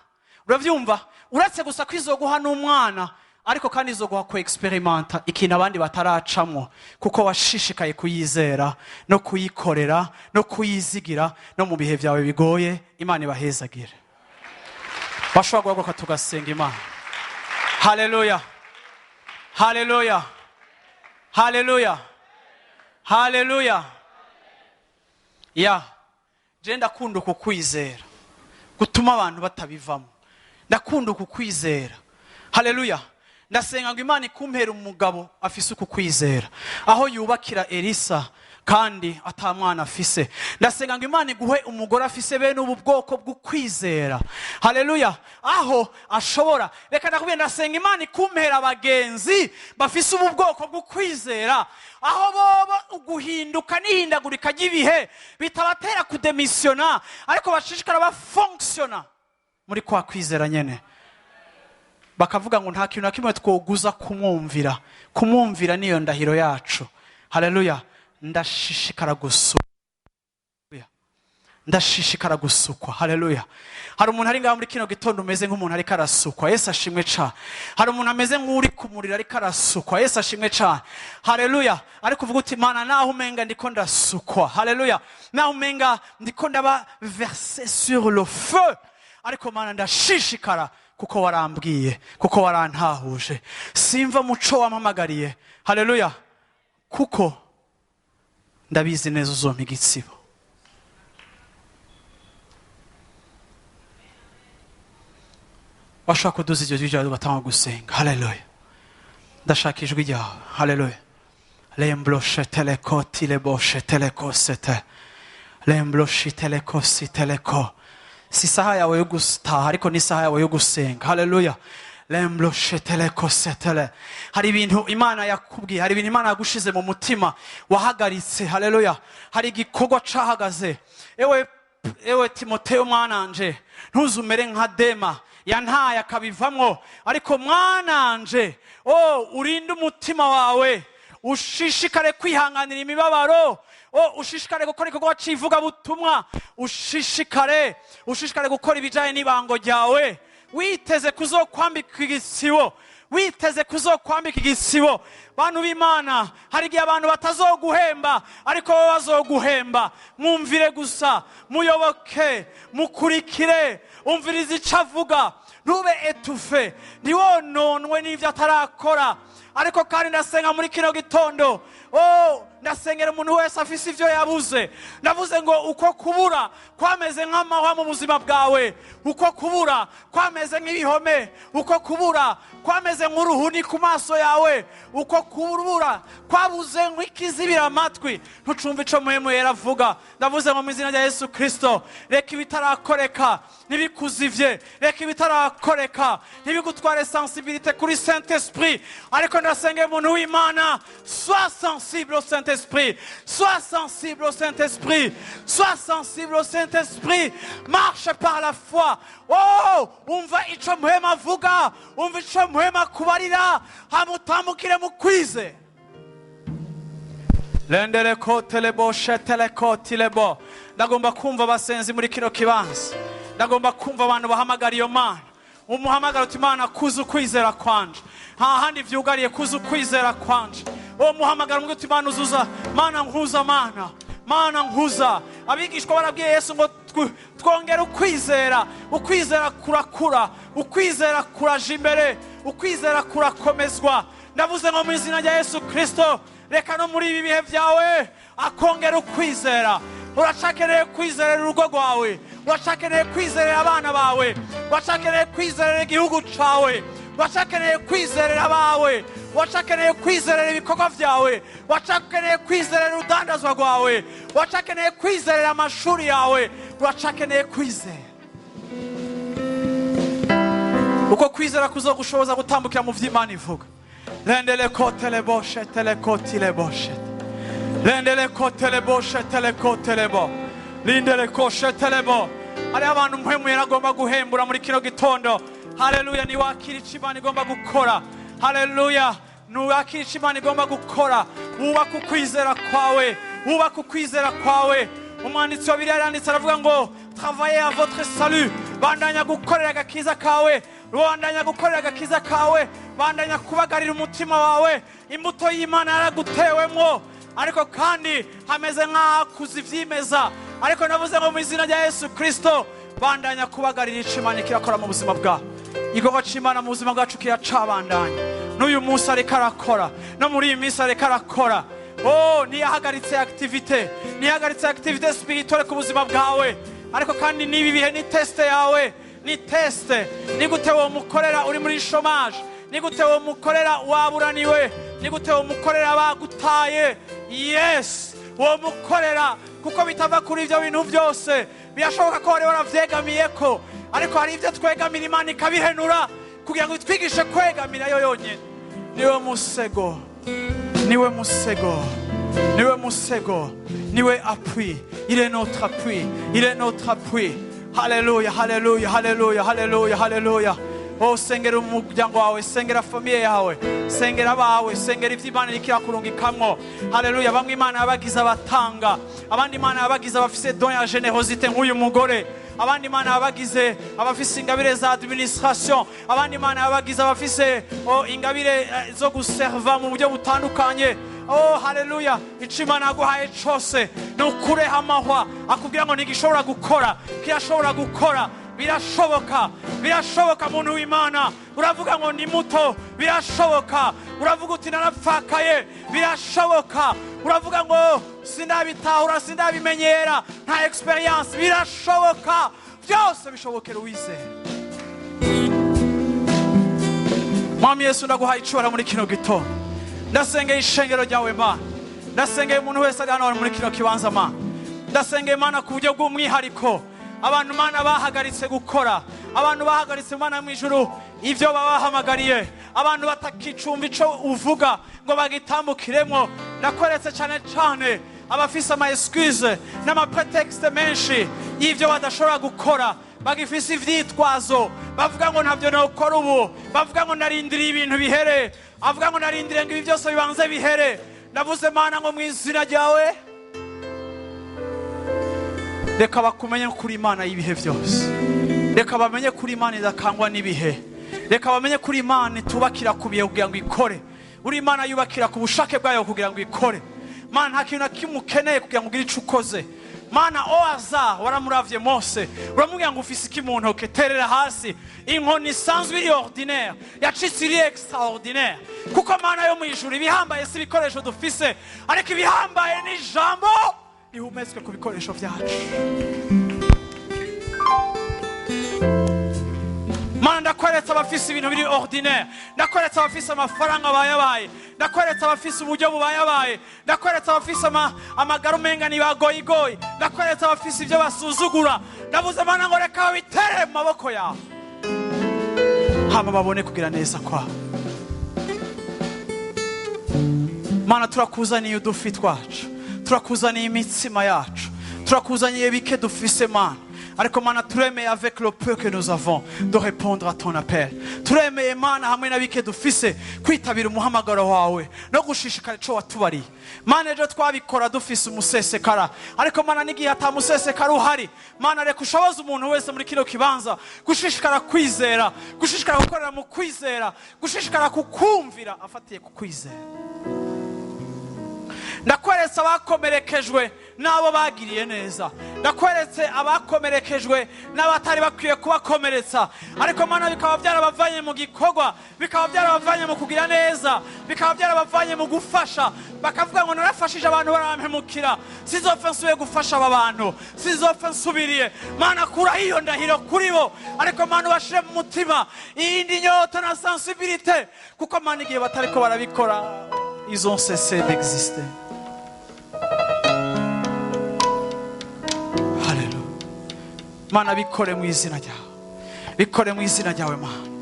uravyumva, uretse gusa kwizoguha n'umwana, ariko kandi izoguha ku experimenta ikintu abandi bataracamwo, kuko washishikaye kuyizera no kuyikorera no kuyizigira no mu bihe byawe bigoye. Imana ibahezagire. Bashobora guhaguruka tugasenga Imana. Haleluya, haleluya, haleluya, haleluya. Ya je ndakunda uku kwizera gutuma abantu batabivamo, ndakunda uku kwizera. Haleluya. Ndasenga ngo Imana ikumpera umugabo afise uku kwizera, aho yubakira Elisa kandi atamwana afise. Ndasenga ngo Imana iguhe umugore afise bene ubu bwoko bw'ukwizera. Haleluya. Aho ashobora. Reka ndakubwira, ndasenga Imana ikumpera abagenzi bafise ubu bwoko bw'ukwizera, aho bobo uguhinduka n'ihindagurika ry'ibihe bitabatera kudemissiona, ariko bashishikara bafonctiona muri kwa kwizera nyene. Bakavuga ngo nta kintu na kimwe twoguza kumwumvira. Kumwumvira niyo ndahiro yacu. Haleluya. Ndashishikara gusukwa. Ndashishikara gusukwa. Haleluya. Hari umuntu ari ngaho muri kino gitondo umeze nk'umuntu ariko arasukwa. Yesu ashimwe cyane. Hari umuntu ameze nk'uri kumurira ariko arasukwa. Yesu ashimwe cyane. Haleluya. Ariko uvuga uti Mana, naho umenga ndiko ndasukwa. Haleluya. Naho umenga ndiko ndaba versé sur le feu, ariko Mana ndashishikara kuko warambwiye, kuko warantahuje, simva muco wampamagariye. Haleluya. Kuko ndabizi neza uzompa igitsibo. Washaka kuduza iryo jwi ryawe ugatanga gusenga. Haleluya. Ndashaka ijwi ryawe. Haleluya. Lembloshe teleko tileboshe teleko sete. Lembloshi teleko si teleko. Si isaha yawe yo gutaha, ariko ni isaha yawe yo gusenga. Haleluya. Lembloshe teleko setele. Hari ibintu Imana yakubwiye, hari ibintu Imana yagushize mu mutima wahagaritse. Haleluya. Hari igikorwa cahagaze. Ewe Timoteyo mwananje, ntuzumere nka Dema yantaye akabivamwo, ariko mwananje, oh, urinde umutima wawe, ushishikare kwihanganira imibabaro, oh, ushishikare gukora igikorwa c'ivugabutumwa, ushishikare gukora ibijanye n'ibango ryawe, witeze kuzokwambika igisibo, witeze kuzokwambika igisibo. Bantu b'Imana, hari igihe abantu batazoguhemba, ariko bo bazoguhemba. Mwumvire gusa, muyoboke, mukurikire, umvirize ico avuga, ntube etufe, ntiwononwe n'ivyo atarakora. Ariko kandi ndasenga muri kino gitondo, oh, ndasengera umuntu wese afise ivyo yabuze. Ndavuze ngo uko kubura kwameze nk'amahwa mu buzima bwawe, uko kubura kwameze nk'ibihome, uko kubura kwameze nk'uruhuni ku maso yawe, uko kubura kwabuze nk'ikizibira amatwi, ntucumve ico Mpwemu Yera avuga. Ndavuze ngo mu izina rya Yesu Kristo, reka ibitarakoreka ntibikuzivye, reka ibitarakoreka ntibigutware sensibilité kuri Saint Esprit. Ariko ndasengera umuntu w'Imana, sois sensible au Saint Esprit, sois sensible au Saint Esprit, sois sensible au Saint Esprit, marche par la foi. Oh, umva ico Mpwemu avuga, umva ico Mpwemu akubarira, hamutambukire mu kwizera. Lendereko telebo sheteleko tilebo. Ndagomba kumva abasenzi muri kino kibanza, ndagomba kumva abantu bahamagara iyo Mana. Umuhamagara uti: "Imana, kuza ukwizera kwanje, nta handi vyugariye, kuza ukwizera kwanje." Uwo muhamagara umwe uti: "Mana, uzuza, Mana nkuza, Mana, Mana nkuza." Abigishwa barabwiye Yesu ngo twongere ukwizera. Ukwizera kurakura, ukwizera kuraja imbere, ukwizera kurakomezwa. Ndavuze ngo mu izina rya Yesu Kristo, reka no muri ibi bihe byawe akongera ukwizera. Uracakeneye kwizerera urugo rwawe, uracakeneye kwizerera abana bawe, uracakeneye kwizerera igihugu cawe, uracakeneye kwizerera abawe, uracakeneye kwizerera ibikorwa byawe, uracakeneye kwizerera urudandazwa rwawe, uracakeneye kwizerera amashuri yawe, uracakeneye kwizera. Uko kwizera kuzogushoboza gutambukira mu vy'Imana ivuga. Lendeleko teleboshe teleko tileboshe, lendeleko teleboshe teleko telebo, lindeleko shetelebo. Hariho abantu Mpwemu Yera agomba guhembura muri kino gitondo. Haleluya! Niwakira ico Imana igomba gukora. Haleluya! Niwakira ico Imana igomba gukora, wubaka ukwizera kwawe, wubaka ukwizera kwawe. Umwanditsi wa Bibiliya yaranditse aravuga ngo: "Travaillez à votre salut." Bandanya gukorera agakiza kawe, bandanya gukorera agakiza kawe, bandanya kubagarira umutima wawe. Imbuto y'Imana yaragutewemwo, ariko kandi hameze nk'ahakuze ivyimeza. Ariko navuze ngo mu izina rya Yesu Kristo, bandanya kubagarira ico Imana kirakora mu buzima bwawe. Igikorwa c'Imana mu buzima bwacu kiracabandanya n'uyu munsi, ariko arakora no muri iyi minsi, ariko arakora. Oh, ntiyahagaritse activité, ntiyahagaritse activité spirituelle ku buzima bwawe. Ariko kandi n'ibi bihe ni test yawe, ni test. Ni gute wo mukorera uri muri chômage? Ni gute wo mukorera waburaniwe? Ni gute wo mukorera bagutaye? Yes, wo mukorera kuko bitava kuri ibyo bintu byose. Birashoboka ko wari waravyegamiye ko, ariko hari ibyo twegamira Imana ikabihenura kugira ngo itwigishe kwegamira yo yonyine. Niwe musego, niwe musego, niwe musego, niwe appui. Il est notre appui, il est notre appui. Haleluya, haleluya, haleluya, haleluya, haleluya! Oh, sengera umuryango wawe, sengera famille yawe, sengera abawe, sengera ivyo Imana iriko irakurungikamwo. Haleluya! Bamwe Imana yabagize abatanga, abandi Imana yabagize abafise don ya générosité nk'uyu mugore, abandi Imana yabagize abafise ingabire za administration, abandi Imana yabagize abafise, oh, ingabire zo guserva mu buryo butandukanye. Oh, haleluya! Ico Imana yaguhaye cose, nukureho amahwa akubwira ngo ntigishobora gukora. Kirashobora gukora, birashoboka, birashoboka. Muntu w'Imana, uravuga ngo ni muto, birashoboka. Uravuga uti: "Narapfakaye", birashoboka. Uravuga ngo sindabitahura, sindabimenyera, nta expérience, birashoboka. Byose bishobokera uwizera. Mwami Yesu, ndaguhaye icubahiro muri kino gitondo. Ndasengeye ishengero ryawe, Mana. Ndasengeye umuntu wese ari hano muri kino kibanza, Mana. Ndasengeye, Mana, ku buryo bw'umwihariko abantu, Mana, bahagaritse gukora, abantu bahagaritse, Mana, mu ijuru ibyo babahamagariye, abantu batakicumva ico uvuga ngo bagitambukiremo. Ndakweretse cyane cyane abafise ama excuse n'ama prétexte menshi y'ivyo badashobora gukora, bagifise ivyitwazo, bavuga ngo ntabyo nokora ubu, bavuga ngo narindiriye ibintu bihere, avuga ngo narindiriye ngo ibi byose bibanze bihere. Ndavuze, Mana, ngo mu izina ryawe, reka bakumenye kuri Imana y'ibihe byose, reka bamenye kuri Imana idakangwa n'ibihe, reka bamenye kuri Imana itubakira ku bihe kugira ngo ikore. Uri Imana yubakira ku bushake bwayo kugira ngo ikore. Mana, nta kintu na kimwe ukeneye kugira ngo ugire icyo ukoze. Mana, au hasard waramuravye Mose, uramubwira ngo: "Ufise iki mu ntoke? Terera hasi." Inkoni isanzwe iri ordinaire yacitse iri extraordinaire, kuko Mana yo mu ijuru, ibihambaye si ibikoresho dufise, ariko ibihambaye ni ijambo rihumetswe ku bikoresho vyacu. Mana, ndakweretse abafise ibintu biri ordinaire, ndakweretse abafise amafaranga bayabaye, ndakweretse abafise uburyo bubayabaye, ndakweretse abafise amagara umenga ni bagoyigoyi, ndakweretse abafise ibyo basuzugura. Ndavuze, Mana, ngo reka babiterere mu maboko yawe, hama babone kugira neza kwawe. Mana, turakuzaniye udufi twacu, turakuzaniye imitsima yacu, turakuzaniye bike dufise, Mana. Ariko Mana, turemeye avec le peu que nous avons de répondre à ton appel. Turemeye, Mana, hamwe na bike dufise kwitabira umuhamagaro wawe no gushishikara ico watubariye. Mana, ejo twabikora dufise umusesekara, ariko Mana, n'igihe ata musesekara uhari, Mana, reka ushoboze umuntu wese muri kino kibanza gushishikara kwizera, gushishikara gukorera mu kwizera, gushishikara kukumvira afatiye ku kwizera. Ndakweretse abakomerekejwe n'abo bagiriye neza, ndakweretse abakomerekejwe n'abatari bakwiye kubakomeretsa, ariko Mana, bikaba byarabavanye mu gikorwa, bikaba byarabavanye mu kugira neza, bikaba byarabavanye mu gufasha, bakavuga ngo: "Narafashije abantu barampemukira, sinzopfa nsubiye gufasha aba bantu, sinzopfa nsubiriye." Mana, kuraho iyo ndahiro kuri bo, ariko Mana, ubashire mu mutima iyindi nyota na sensibilité, kuko Mana, igihe batariko barabikora, ils ont cessé d'exister. Haleluya. Mana, bikore mu izina ryawe, bikore mu izina ryawe, Mana.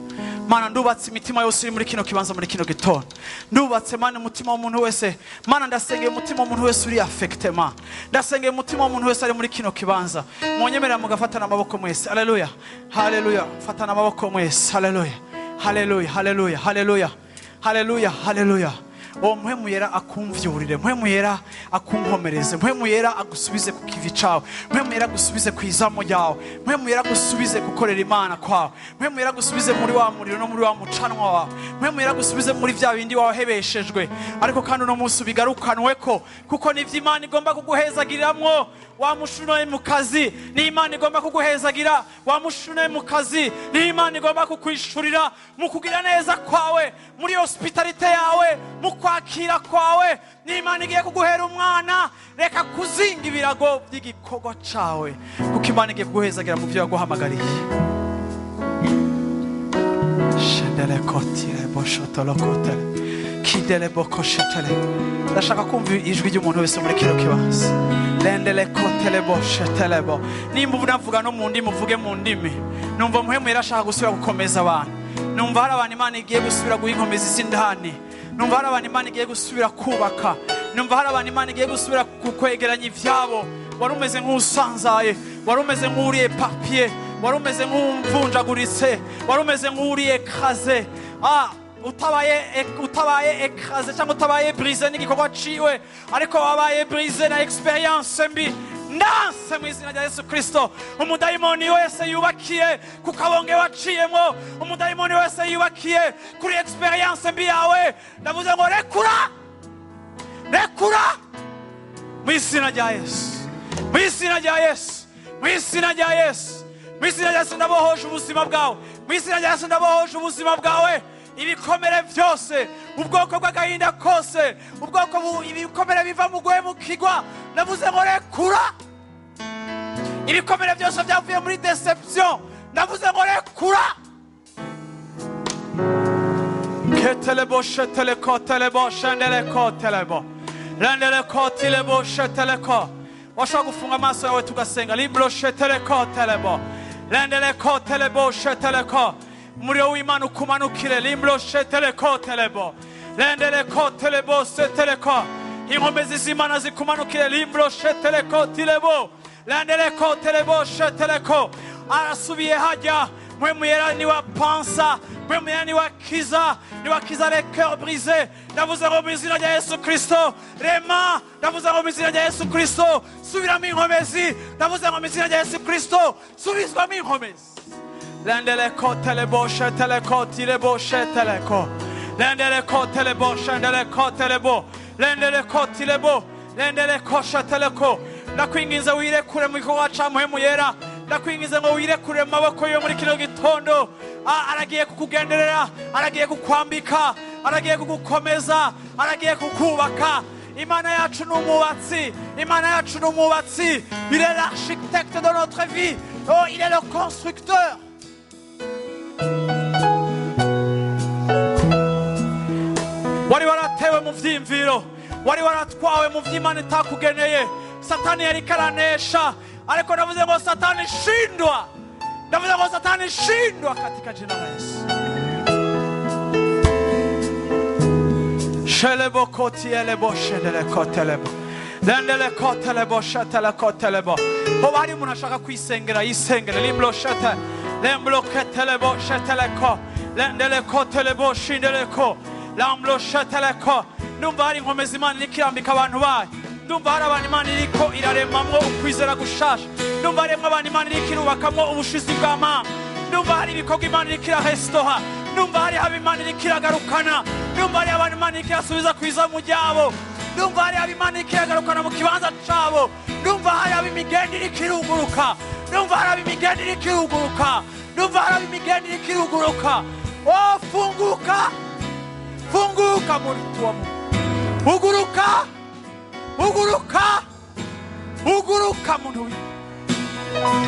Mana, ndubatse imitima yose iri muri kino kibanza muri kino gitondo. Ndubatse, Mana, umutima w'umuntu wese. Mana, ndasengeye umutima w'umuntu wese uri affecté. Mana, ndasengeye umutima w'umuntu wese ari muri kino kibanza. Mwonyemerera mugafatana amaboko mwese. Haleluya, haleluya. Fatana amaboko mwese. Haleluya, haleluya, haleluya, haleluya, haleluya, haleluya. Uwo Mpwemu Yera akumvyurire, Mpwemu Yera akunkomereze, Mpwemu Yera agusubize ku kivi cawe, Mpwemu Yera agusubize ku izamu ryawe, Mpwemu Yera agusubize gukorera Imana kwawe, Mpwemu Yera agusubize muri wa muriro no muri wa mucanwa wawe, Mpwemu Yera agusubize muri vya bindi wahebeshejwe. Ariko kandi uno munsi ubigarukanweko, kuko nivyo Imana igomba kuguhezagiriramwo. Wa mushunoye mu kazi, ni Imana igomba kuguhezagira. Wa mushunoye mu kazi, ni Imana igomba kukwishurira mu kugira neza kwawe, muri hospitalité yawe, mu kwakira kwawe. Ni Imana igiye kuguhera umwana. Reka kuzinga ibirago by'igikorwa cawe, kuko Imana igiye kuguhezagira mu byo yaguhamagariye. Shendelekotire boshotolokotele kidele bokoshetele. Ndashaka kumva ijwi ry'umuntu wese muri kino kibanza. Lendelekotele boshetelebo. Nimba unavuga no mu ndimi, uvuge mu ndimi. Numva Mpwemu ashaka gusubira gukomeza abantu. Numva hari abantu Imana igiye gusubira guha inkomezi z'indani. Numva hari abantu Imana igiye gusubira kubaka. Numva hari abantu Imana igiye gusubira kwegeranya ivyabo. Wari umeze nk'usanzaye, wari umeze nk'uriye papier, wari umeze nk'umvunjaguritse, wari umeze nk'uriye kaze, utabaye écrasé cyangwa utabaye brisé n'igikorwa ciwe, ariko wabaye brisé na expérience mbi. Ndanse mu izina rya Yesu Kristo umudayimoni wese yubakiye ku kabonge waciyemo, umudayimoni wese yubakiye kuri expérience mbi yawe. Ndavuze ngo rekura, rekura mu izina rya Yesu, mu izina rya Yesu, mu izina rya Yesu, mu izina rya Yesu. Ndabohoje ubuzima bwawe mu izina rya Yesu. Ndabohoje ubuzima bwawe, ibikomere byose, ubwoko bw'agahinda kose, ubwoko ibikomere biva mu guhemukirwa. Ndavuze ngo rekura. Ibikomere byose byavuye muri déception, ndavuze ngo rekura. Ketelebo sheteleko telebo shendeleko telebo rendeleko tilebo sheteleko. Washobora gufunga amaso yawe tugasenga. Libro sheteleko telebo rendeleko telebo sheteleko. Umuriro w'Imana ukumanukire. Limbro sheteleko telebo rendeleko telebo seteleko. Inkomezi z'Imana zikumanukire. Limbro sheteleko tilebo rendeleko telebo sheteleko. Arasubiye hajya. Mpwemu Yera niwe pansa, Mpwemu Yera niwe akiza, niwe akiza les cœurs brisés. Ndavuze ngo mu izina rya Yesu Kristo, rema. Ndavuze ngo mu izina rya Yesu Kristo, subiramo inkomezi. Ndavuze ngo mu izina rya Yesu Kristo, subizwamo inkomezi. Lendeleko telebo sheteleko tilebo sheteleko lendeleko telebo shendeleko telebo lendeleko tilebo lendeleko sheteleko. Ndakwinginze wirekure mu gikorwa ca Mpwemu Yera. Ndakwinginze ngo wirekure mu maboko yo muri kino gitondo. Aragiye kukugenderera, aragiye kukwambika, aragiye kugukomeza, aragiye kukubaka. Imana yacu ni umwubatsi, Imana yacu ni umwubatsi. Il est l'architecte de notre vie. Oh, il est le constructeur. Wari waratewe mu vyiyumviro, wari waratwawe mu vy'Imana itakugeneye. Satani yariko aranesha, ariko ndavuze ngo Satani shindwa, ndavuze ngo Satani shindwa katika jina la Yesu. Shelebo kotielebo shendeleko telebo lendeleko telebo sheteleko telebo. Hoba hari umuntu ashaka kwisengera, yisengere. Limblo shete lemblo ketelebo sheteleko lendeleko telebo shindeleko lamblo sheteleko. Ndumva hari inkomezi Imana iriko irambika abantu bayo. Ndumva hari abantu Imana iriko iraremamwo ukwizera gushasha. Ndumva harimwo abantu Imana iriko irubakamwo ubushizi bw'amanga. Ndumva hari ibikorwa Imana iriko irarestoha. Ndumva hari abo Imana iriko iragarukana. Ndumva hari abantu Imana iriko irasubiza ku izamu ryabo. Ndumva hari abo Imana iriko iragarukana mu kibanza cabo. Ndumva hari abo imigende iriko iruguruka. Ndumva hari abo imigende iriko iruguruka. Ndumva hari abo imigende iriko iruguruka. Oh, funguka, funguka muri tuwa Mungu. Uguruka, uguruka, uguruka muntu w'Imana.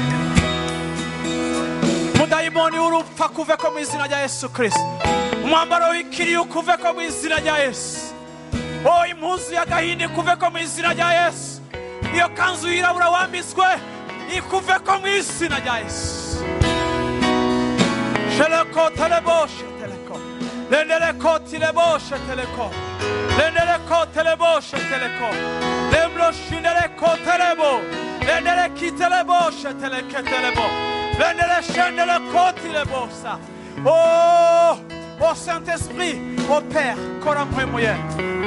Mudayimoni w'urupfu akuveko mu izina rya Yesu Kristo. Umwambaro w'ikiriyo ukuveko mu izina rya Yesu. Oh, impuzu y'agahinda ikuveko mu izina rya Yesu. Iyo kanzu yirabura wambitswe ikuveko mu izina rya Yesu. Sheleko telebo sheteleko lendeleko tilebo sheteleko lendeleko telebo sheteleko lemblo shindeleko telebo lendeleki telebo sheteleke telebo lendele shendeleko tilebo sa. Oh, oh Saint-Esprit, oh Père, kora Mpwemu Yera,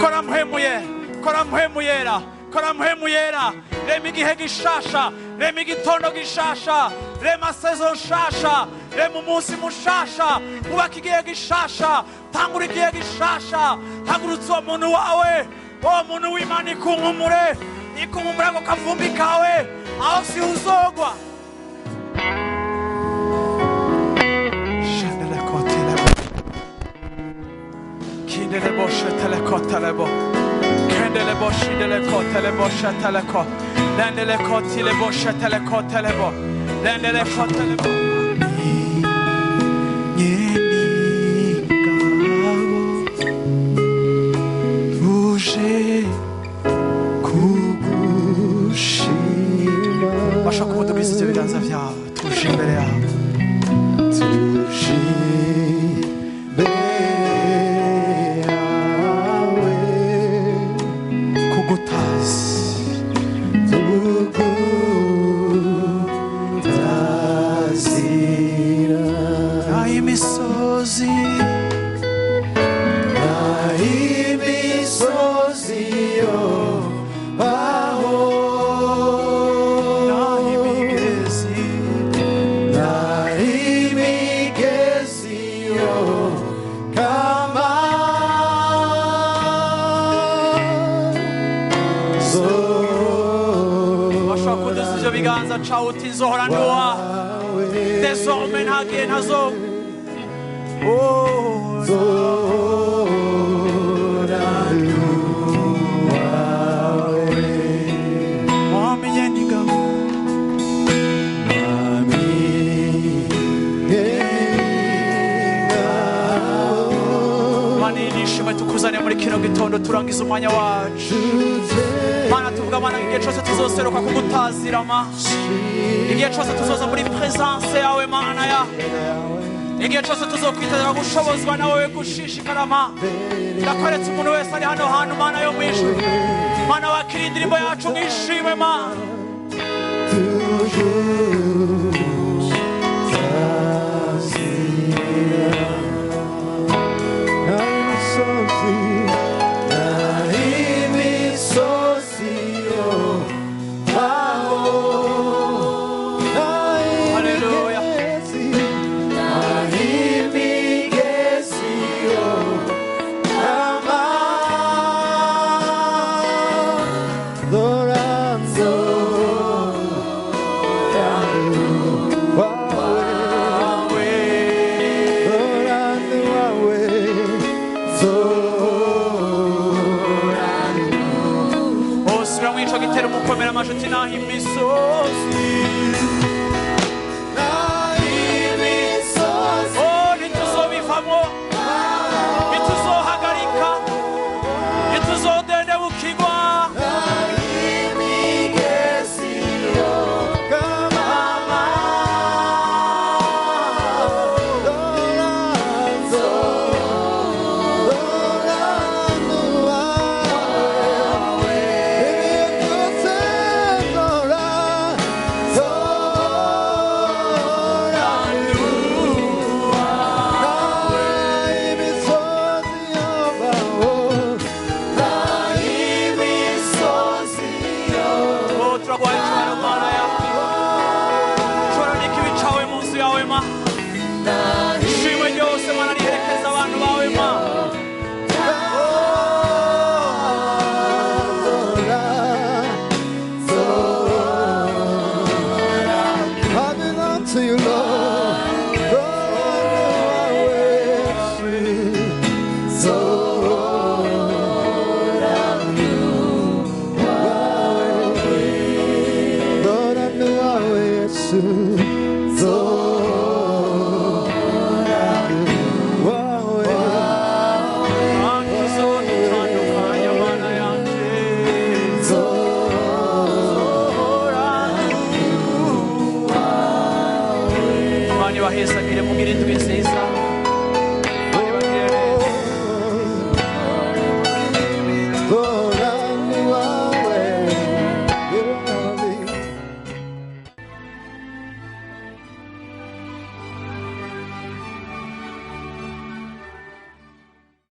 kora Mpwemu Yera, kora Mpwemu Yera, kora Mpwemu Yera. Rema igihe gishasha, rema igitondo gishasha, rema saison nshasha, rema umunsi mushasha, ubaka igihe gishasha, tangura igihe gishasha. Hagurutsa uwo muntu wawe, uwo muntu w'Imana ikunkumure, ikunkumure ako kavumbi kawe, aho si uzogwa. Shendeleko telebo, kindelebo sheteleko telebo, kendelebo shindeleko telebo sheteleko, lendeleko tilebo sheteleko telebo, lendeleko telebo. Nyeningabo uje kugushima, Bashaka kudubiza ivyo biganza vyawe, tuje imbere yawe. tuje imbere yawe, Kugutazi tugutazira, ayimisozi imisozi yobaho, n'ay'imigezi imigezi yokama, Bashaka kuduza ivyo biganza cawe uti nzohora ndi uwawe, désormais nta gihe ntazogwa. Oh, Mwami nyeningabo, Mana nishimwe tukuzane muri kino gitondo, turangiza umwanya wacu. Mana tuvuga Mana igihe cose tuzoseruka kugutazira ma, igihe cose tuzoza muri presence yawe Mana ya, igihe cose tuzokwitezera gushobozwa nawe gushishikara ma. Ndakweretse umuntu wese ari hano hantu Mana yo mw'ijuru. Mana wakira indirimbo yacu mwishime ma. Hallelujah. Dorando. muri ico gitero mukomera amashuti. Naho imisozi, oh, ntituzobivamwo, ntituzohagarika, ntituzodendebukirwa.